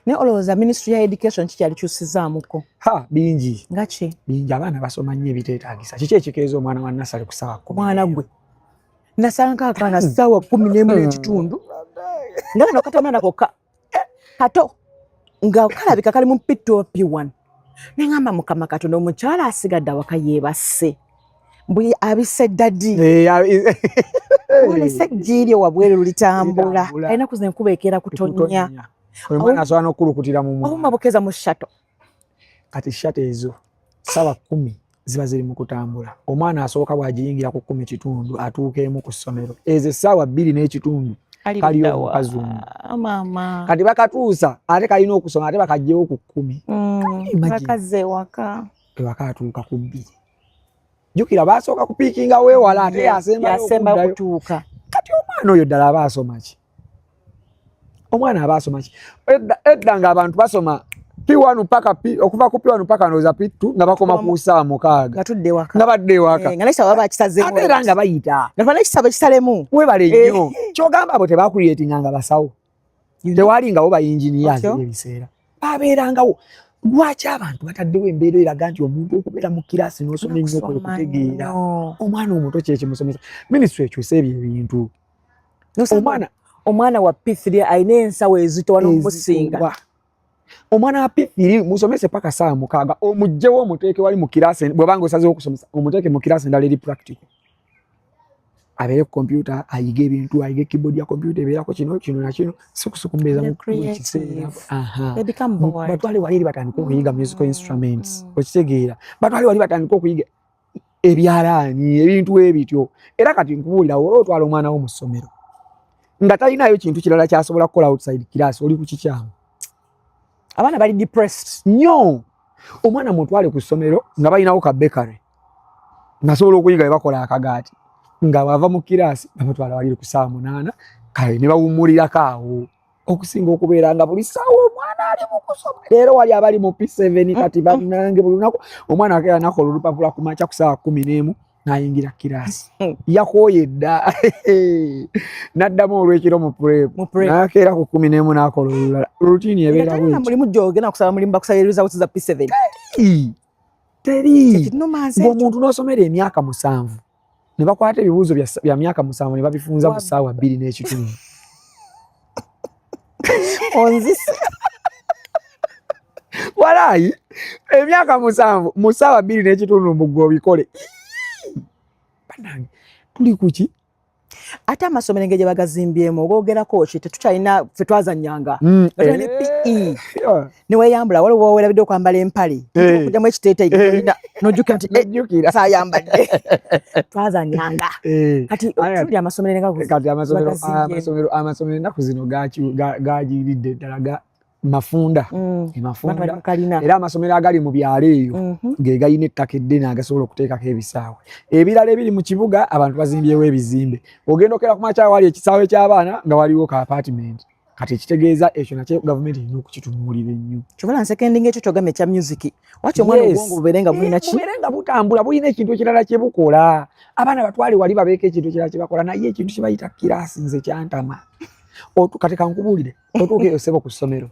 Naye olowooza ministry ya education kikyali kyusizaamuko? Ha, bingi. Nga ki? Bingi. Abaana basoma nnyo ebiteetaagisa. Kiki ekikeeza omwana wa nursery ku ssaawa 10? Mwana gwe, nasanga akaana 11:30, nga kano katamwana kokka kato nga kalabika kali mu P2, P1. Neŋŋamba, Mukama Katonda, omukyala asigadde awaka yeebase, mbuli abise daddy. Olese ejjiiryo wabweru litambula. Litambula. Alina kuza enkuba ekeera kutonnya. Oyo mwana asobola n'okukulukutira mu obuma mwana. Bukeeza mu shuttle. Kati shuttle ezo 10:00 ziba ziri mu kutambula. Omwana asooka bw'agiyingira ku 10:15 atuuka emu ku ssomero, ezo 2:15 kaliyo omukazungu. Maama. Kati bakatuusa, ate kalina okusoma, ate bakajjewo ku 10. Imagine. Bakaze ewaka. Ewaka atuuka ku 2. Jjukira basooka kupiikinga weewala, ate yasembayo yasembayo okuddayo. Kutuuka. Kati omwana oyo ddala aba asoma ki? Omwana aba asoma ki? Edda nga abantu basoma P1 paka P, okuva ku P1 paka ndowooza P2, nga bakoma ku 6:00. Nga tudde ewaka. Nga badde ewaka. Eh, nga nekisabo baba bakisazeemu. Ate era nga bayita. Nga twana ekisabo ekisalemu. Webale nnyo. Kyogamba abo tebakuliyetinga nga basawo, tewalingawo ba engineers? Ebiseera babeerangawo. Lwaki abantu bataddewo embeera eraga nti omuntu okubeera mu kiraasi n'osoma ennyo kwe kutegeera? Omwana omuto kyekimusomesa. Minisitule ekyusa ebyo ebintu. Omwana omwana wa P3 alina ensawo ezitowa n'omusinga. Ezitowa. Omwana wa P3 musomese paka 6:00, omugjewo omuteeke wali mu kiraasi. Bw'obanga osazeewo okusomesa, omuteeke mu kiraasi endala eri practical, abeere ku kompyuta, ayige ebintu, ayige keyboard ya kompyuta ebeerako kino, kino na kino, si kusukumbeeza mu kiseera. Batwale wali eri batandike okuyiga musical instruments. Okitegeera? Batwale wali batandike okuyiga ebyalaani, ebintu ebityo. Era kati nkubuulira, oba otwala omwana wo mu ssomero nga talinayo kintu kirala kyasobola kukola outside class, oli ku kikyamu. Abaana bali depressed. Nnyo. Omwana mutwale ku ssomero nga balinawo ka bakery, ngasobola okuyiga bwe bakola akagaati, nga bava mu kiraasi bamutwala wali ku 8:00, kale ne bawummulirako awo, okusinga okubeera nga buli ssaawa omwana ali mu kusoma. Leero wali abali mu P7 kati bannange, buli lunaku omwana akeera nakola olupapula ku makya ku 11:00 n'ayingira kiraasi, yakooye dda, n'addamu olwekiro mu prep, n'akeera ku 11 n'akola olulala. Routine ebeera bwetyo. Mulimu gyogenda kusaba mulimu, bakusaba results za P7. Teri ng'omuntu n'osomera emyaka 7 ne bakwata ebibuuzo bya myaka 7 ne babifunza mu 2:30. Onzise. Walaayi, emyaka 7 mu 2:30 mbugwe obikole. Bannange, tuli kuki? Ate amasomero engeri gye bagazimbyemu, ogoogerako ki? Tetukyalina ffe twazannyanga ne PE neweyambula, waliwo weerabidde okwambala empale, okugyamu ekiteeteeyi nojjukira nti nojjukira saayambadde. Twazannyanga. Kati tuli amasomero kati amasomero ennaku zino gagiridde ddala. Mafunda. Mafunda era amasomero agali mu byalo eyo ge galina ettaka eddene agasobola okuteekako ebisaawe. Ebirala ebiri mu kibuga abantu bazimbyewo ebizimbe, ogenda okera ku makya wali ekisaawe ky'abaana nga waliwo ka apartment. Kati ekitegeeza ekyo nakyo gavumenti erina okukitunuulira ennyo. Kyobola nsekendinga ekyo kyogamba ekya music, waki omwana obwongo bubeere nga bulina ki, bubeere nga butambula, bulina ekintu ekirala kye bukola. Abaana batwale wali babeeko ekintu ekirala kye bakola, naye ekintu kye bayita kiraasi nze kyantama. Kati kankubuulire, otuuka eyo ssebo ku ssomero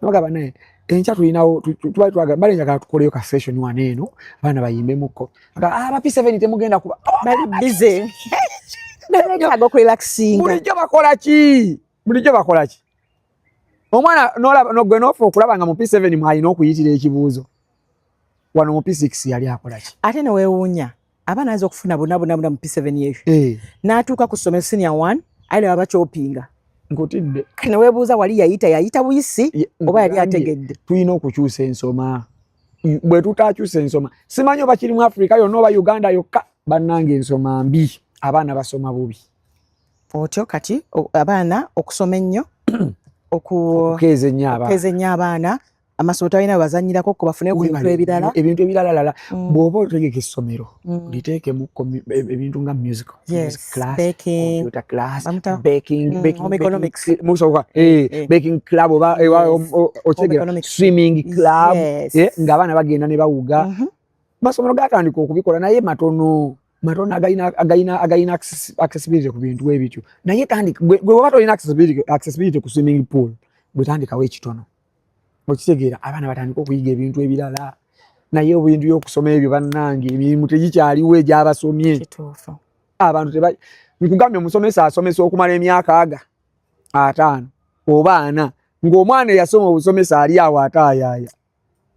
nabagamba naye enkya tulinawo, tubali twagala bale njagala tukoleyo ka session wano eno abaana bayimbemukko. Aba P7 temugenda kuba bali busy, betaaga okurelaxinga. Bulijjo bakola ki? Bulijjo bakola ki? Omwana nogwe nofa okulaba nga mu P7 mwalina okuyitira ekibuuzo, wano mu P6 yali akola ki? Ate neweewuunya abaana ayinza okufuna bonna bonna bonna mu P7 eyo, n'atuuka ku ssomero senior 1 aye ne babakyopinga. Nkutidde. Neweebuuza wali yayita buyisi oba yali ategedde. Tulina okukyusa ensoma. Bwe tutakyusa ensoma, simanyi oba kiri mu Afrika yonna oba Uganda yokka, bannange ensoma mbi, abaana basoma bubi. Otyo kati abaana okusoma ennyo, okukeeza ennyo abaana, amasomero talina bazannyirako ko bafune ku bintu ebirala, ebintu ebirala. Bw'oba otegeka essomero liteekemu ebintu nga music class, computer class, baking, baking club oba okitegera, swimming club, ng'abaana bagenda ne bawuga. Masomero gatandika okubikola naye matono matono agayina accessibility ku bintu ebityo. Naye tandika gwe oba tolina accessibility ku swimming pool, bwe tandikawo ekitono, okitegeera, abaana batandika okuyiga ebintu ebirala. Naye ebintu by'okusoma ebyo bannange, emirimu tegikyaliwo egy'abasomye. Abantu teba nkugambye, omusomesa asomesa okumala emyaka aga 50 oba 40 ng'omwana eyasoma obusomesa ali awo ataayaaya.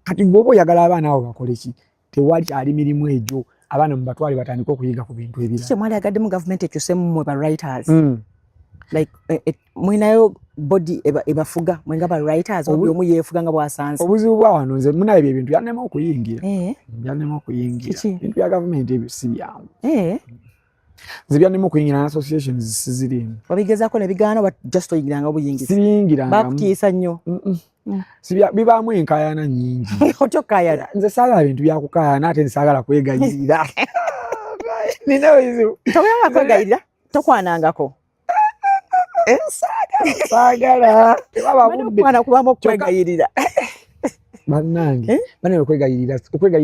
Kati gweoba oyagala abaana abo bakole ki? Tewali kyali mirimu egyo, abaana mubatwale batandike okuyiga ku bintu ebirala. Kiki mwali agaddemu gavumenti ekyusemu mmwe ba writers? Like mulinayo body ebafuga mwe nga ba writers, oba omu yeefuga nga bw'asanze? Obuzibu bwa wano, nze munaye ebyo ebintu byannema okuyingira, byannema okuyingira. Ebintu bya gavumenti ebyo si byangu. Nze byannema okuyingira, associations siziriimu. Wabigezaako ne bigaana oba just oyingiranga obuyingizi? Siyingiranga. Bakutiisa nnyo? Bibaamu enkaayana nnyingi. Otya okukayana? Nze saagala bintu byakukaayana, ate nsaagala kwegayirira, nina obuzibu. Toyagala kwegayirira, tokwanangako? Saagala, tebaba budde. Okwana kubamu okwegayirira. Bannange, bannange, okwegayirira,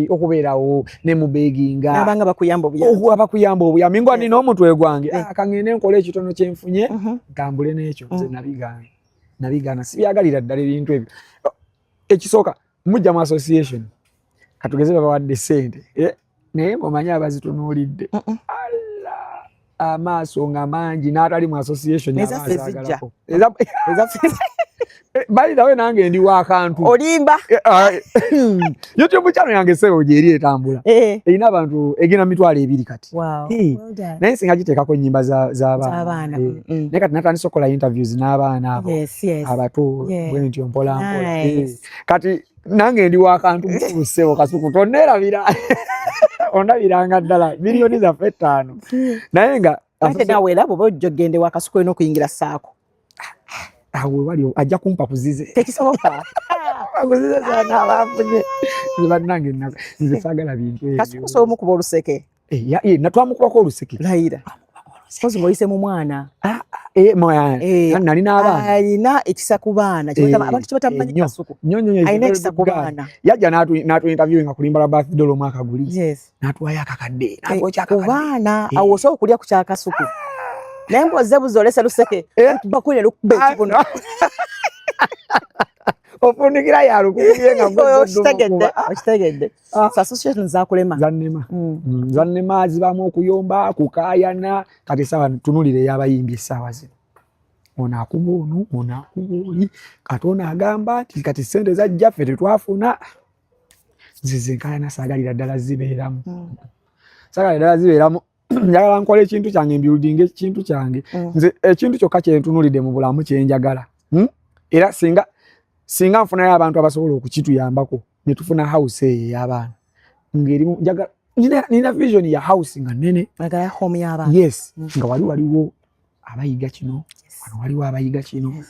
okubeerawo ne mubeginga nabanga bakuyamba obuyambi. Abakuyamba obuyambi nga nina omutwe gwange, kangende nkole ekitono kyenfunye, ntambule n'ekyo. Nze nabigaana, nabigaana, sibyagalira ddala ebintu ebyo. Ekisooka, mujja mu association, katugeze babawadde sente, naye ng'omanyi abazitunuulidde amaaso nga mangi, n'atali mu association amaaso agalako. Balirawe nange ndi wakantu. Olimba. YouTube channel yange sebo gyeri etambula, erina abantu egenda 20,000 kati, naye singa giteekako ennyimba z'abaana. Naye kati natandise okukola interviews n'abaana abo abato bwe ntyo mpola mpola. Kati nange ndi wakantu mukulu ssebo Kasuku, tonneerabira, ondabiranga ddala miliyoni zaffe 5 naye nga Ate naawe era bw'oba ojja ogende wa Kasuku olina okuyingira saako. Awo wali ajja kumpa kuzize. Tekisoboka. Kuzize zana abafunye. Nze bannange nze saagala bintu ebyo. Kasuku osobola omukuba oluseke? Natwamukubako oluseke. Layira. Kozi ng'oyise mu mwana. Nali n'abaana. Alina ekisa ku baana. Abantu kye batamanyi Kasuku. Alina ekisa ku baana. Yajja n'atu interviewinga ku limba lwa birthday omwaka guli. N'atuwayo akakadde. N'atwokya akakadde. Ku baana awo osobola okulya ku kya Kasuku. Naye ng'ozze buzi olese luseke. Bakulire lukuba ekibuno. Ofundikira yalukubye nga okitegedde, okitegedde. Association zakulema. Zannema. Zannema, zibamu okuyomba, kukaayana. Kati essaawa tunulira ey'abayimbi essaawa zino. Ono akuba ono, ono akuba oli. Kati ono agamba nti kati ssente zajja ffe tetwafuna. Nzize nkaayana saagalira ddala zibeeramu. Saagalira ddala zibeeramu. Njagala nkola ekintu kyange, mbuildinga ekintu kyange. Nze ekintu kyokka kye ntunuulidde mu bulamu kye njagala. Era singa nfunayo abantu abasobola okukituyambako ne tufuna house eyo ey'abaana. Ng'erimu njagala nina vision ya house nga nnene. Njagala home y'abaana. Yes, nga wali waliwo abayiga kino, Wano waliwo abayiga kino,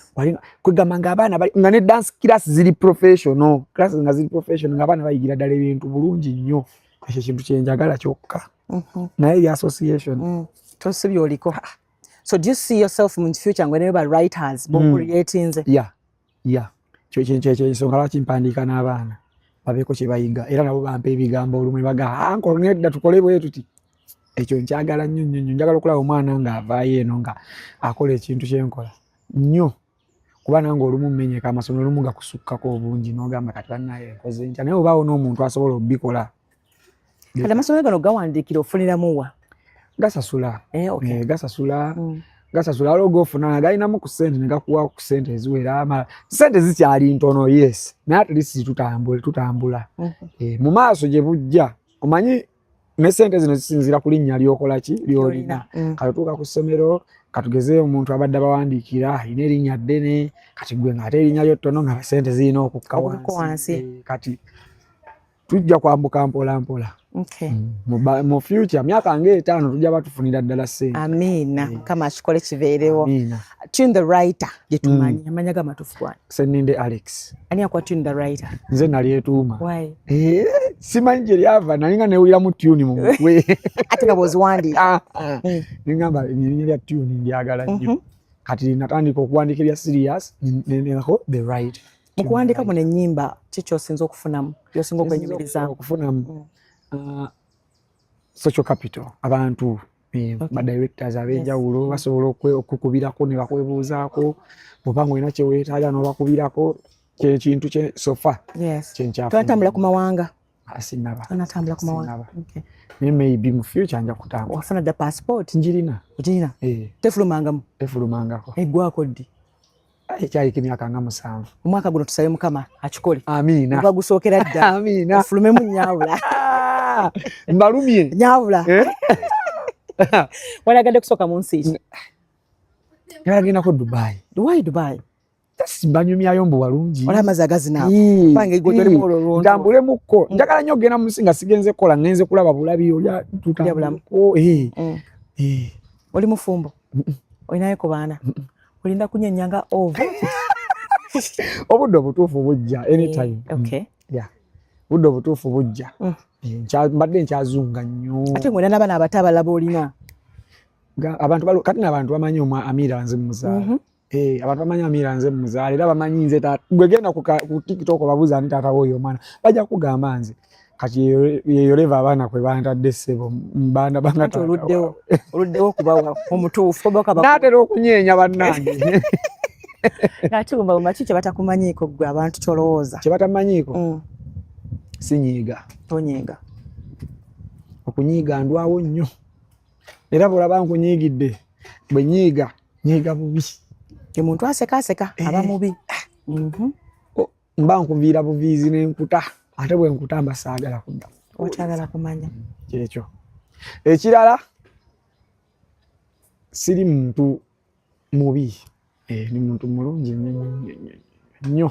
kwegamba nga abaana nga ne dance class ziri professional class, nga ziri professional, nga abaana bayigira ddala ebintu bulungi nnyo. Ekyo kintu kyenjagala kyokka. Naye ebya association Tosibye oliko. So do you see yourself in future nga ba writers bocreatinze? Yeah, kyekyo ensonga lwaki mpandiika n'abaana babeeko kye bayiga, era nabo bampa ebigambo olumu ne baga, "Uncle, nedda, tukole bwe tuti." Ekyo nkyagala nnyo nnyo nnyo. Njagala okulaba omwana ng'avaayo eno nga akola ekintu kyenkola nnyo, kuba nange olumu mmenyeka, amasomero olumu gakusukkako obungi n'ogamba, "Kati bannaye nkoze ntya?" Naye obaawo n'omuntu asobola obikola. Kati amasomero gano gawandiikira ofuniramu wa? Gasasula. Eh, okay. Eh, gasasula. Gasasula. Waliwo gofuna galinamu ku ssente ne gakuwa ku ssente eziwera, amala ssente zikyali ntono, yes, naye at least tutambula, tutambula. Eh, mu maaso gye bujja, omanyi ne ssente zino zisinziira ku linnya lyokola ki lyolina. Kati otuuka ku ssomero, katugeze omuntu abadde abawandiikira alina erinnya ddene, kati gwe ng'ate erinnya lyo ttono, nga ssente zirina okukka Okukka wansi. Eh, kati tujja kwambuka mpola mpola. Mu future, myaka ng'etaano, tujja batufunira ddala ssente. Amiina, Mukama akikole kibeerewo. Amiina. Tune the Writer gye tumanyi, amanya g'amatuufu gwani? Senninde Alex. Ani akuwa Tune the Writer? Nze nalyetuuma. Why? Eh, simanyi gye lyava, naye nga newuliramu tune mu mutwe. Ate nga bw'oziwandiika. Ah, ah. Nengamba erinnya lya Tune ndyagala nnyo. Kati natandika okuwandiika ebya serious, nenako the right. Mu kuwandiika muno ennyimba, ki kyosinza okufunamu, byosinga okwenyumirizaamu? Okufunamu social capital, abantu ba directors ab'enjawulo basobola okukubirako ne bakwebuuzaako, bw'oba nga olina kyeweetaaga n'obakubirako. Kyekintu kye sofa kyenkyafunye. Tonatambula ku mawanga? Ah, sinnaba. Tonatambula ku mawanga? Sinnaba. Naye maybe mu future nja kutambula. Wafuna dda passport? Njirina. Ogirina? Eh. Tefulumangamo? Tefulumangako. Eggwako ddi? Ekyaliko emyaka nga 7. Omwaka guno tusabe Mukama akikole. Amiina. Oba gusookera dda. Amiina. Ofulumemu nnyawula. Mbalumye. Nyawula. Eh? Walagadde kusooka mu nsi ki? Nalagendako Dubai. Why Dubai? Mbanyumyayo mbu walungi. Olaba amazzi agazina. Ii, Bange gwe ii. tolimu olwo olwonto. Ntambulemukko. Njagala nnyo okugenda mu nsi nga sigenze kukola, ngenze kulaba bulabi olya tutambuleko. Eh, eh. Oli mufumbo? Olinayo ku baana? Olinda kunyenya nga ova? Obudde obutuufu bujja anytime. Eh, okay. Yeah. Obudde obutuufu bujja. Eh, mbadde nkyazunga nnyo. Ate ng'olina n'abaana abato abalala b'olina. Abantu kati n'abantu bamanyi omwa Amira nze muzaala. Eh, abantu bamanyi Amira nze muzaala, era bamanyi nze taata. Gwe genda ku TikTok obabuuza ani taata w'oyo omwana, bajja kugamba nze. Kati yeyo leva abaana kwe bantadde ssebo, mbanda banga Anti taata oluddewo, waabwe. oluddewo okubawa omutuufu, oba okaba- Naatera okunyeenya bannange. Ate bumba bumba, ki kye batakumanyiiko ggwe abantu ky'olowooza? Kye batamanyiiko? Sinyiiga. Tonyiiga. Okunyiiga ndwawo nnyo. Era bw'olaba nkunyiigidde, bwe nyiiga, nyiiga bubi. Ye muntu asekaaseka aba mubi. Oh, mba nkuviira buviizi n'enkuta, ate bwe nkuta mba saagala kudda. Okyagala kumanya. Kyekyo. Ekirala, siri muntu mubi. Eh, ni muntu mulungi nnyo nnyo nnyo nnyo nnyo.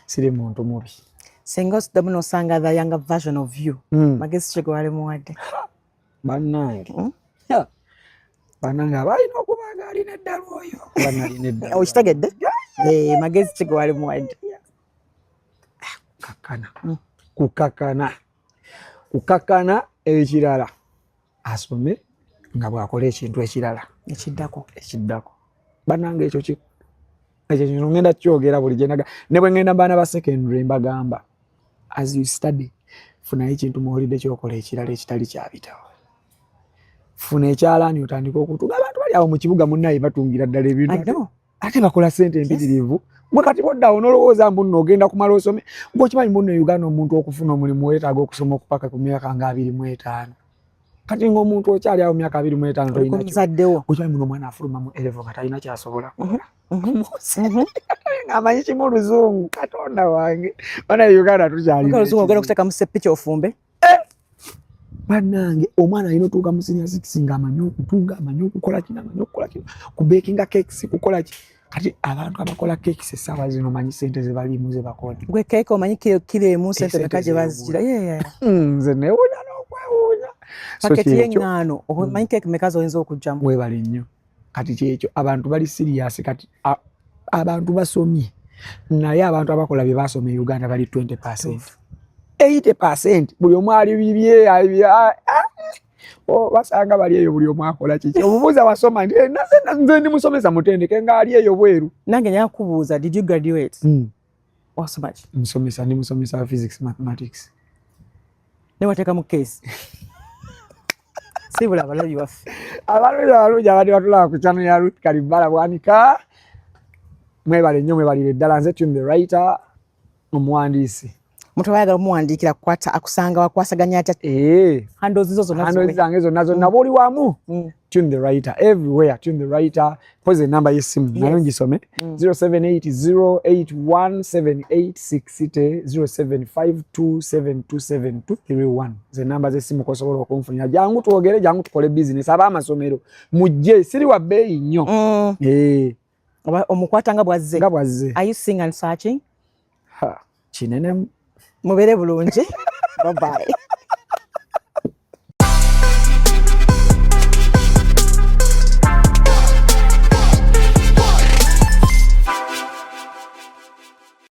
Siri muntu mubi. Singa osiddamu n'osanga the younger version of you, magezi ki ge wali muwadde? Bannange. Ya. Bannange aba alina okuba nga alina eddalu oyo. Kuba nalina eddalu. Okitegedde? Eh, magezi ki ge wali muwadde? Kukakkana. Kukakkana. Kukakkana. Ekirala, asome nga bw'akola ekintu ekirala. Ekiddako. Ekiddako. Bannange, ekyo ekyo kintu ngenda kyogera buli gye naga. Ne bwe ngenda baana ba secondary mbagamba, as you study, funayo ekintu muwulidde kyokola ekirala ekitali kyabitawo. Funa ekyalaani otandike okutunga. Abantu bali awo mu kibuga munnaye batungira ddala ebintu. I know. Ate bakola ssente empitirivu. Gwe kati boddawo n'olowooza mbu nno ogenda kumala osome. Gwe okimanyi mbu nno e Uganda omuntu okufuna omulimu weetaaga okusoma okupaka ku myaka nga 25. Kati ng'omuntu okyali awo myaka 25 Oliko tolina muzaddewo. Okimanyi muno omwana afuluma mu A level nga talina kyasobola kukola. Ng'amanyi kimu oluzungu, Katonda wange. Bana Uganda tukyalina Oluzungu ogenda ekizibu. okuteeka mu seppiki ofumbe. Bannange, omwana alina otuuka mu senior six ng'amanyi okutunga, amanyi okukola kino, amanyi okukola kino, kubakinga cakes, kukola ki. Kati abantu abakola cakes essaawa zino omanyi ssente ze balimu ze bakola? Gwe keeke omanyi kiro emu ssente Ssente meka gye bazigira? zeewuunya. Nze neewuunya n'okwewuunya. So Paketi kyekyo. y'eŋŋaano omanyi keeke meka z'oyinza okugyamu? Weebale nnyo. Kati kyekyo, abantu bali serious. Kati abantu basomye, naye abantu abakola bye basoma e Uganda bali 20%. 80% buli omu ali bibye. Basanga bali eyo, buli omu akola kiki. Omubuuza, "Wasoma?" Nti, "Eh, nze ndi musomesa mutendeke," ng'ali eyo bweru. Nange nyakubuuza, did you graduate? Wasoma ki? Nsomesa, ndi musomesa wa physics, mathematics. Newateeka mu case sibula abalabi baffe. Abalungi, abalungi abadde batulaba ku channel ya Ruth Kalibbala Bwanika, mwebale nnyo, mwebalire ddala. Nze Tune the Writer, omuwandiisi. Omuntu abayagala omuwandiikira kukwata akusanga wakwasaganya atya? Handles zo zonna? Handles zange zonna zonna, buli wamu. Tune the Writer everywhere, Tune the Writer. Poza enamba y'essimu nayo ngisome: 0780817860, 0752727231, ze namba z'essimu kosobola okunfunira. Jangu twogere, jangu tukole business. Ab'amasomero mujje, siri wa bbeeyi nnyo. Omukwata nga bwazze. Nga bwazze. Are you seeing and searching? Kinene. Mubeere bulungi, bye bye.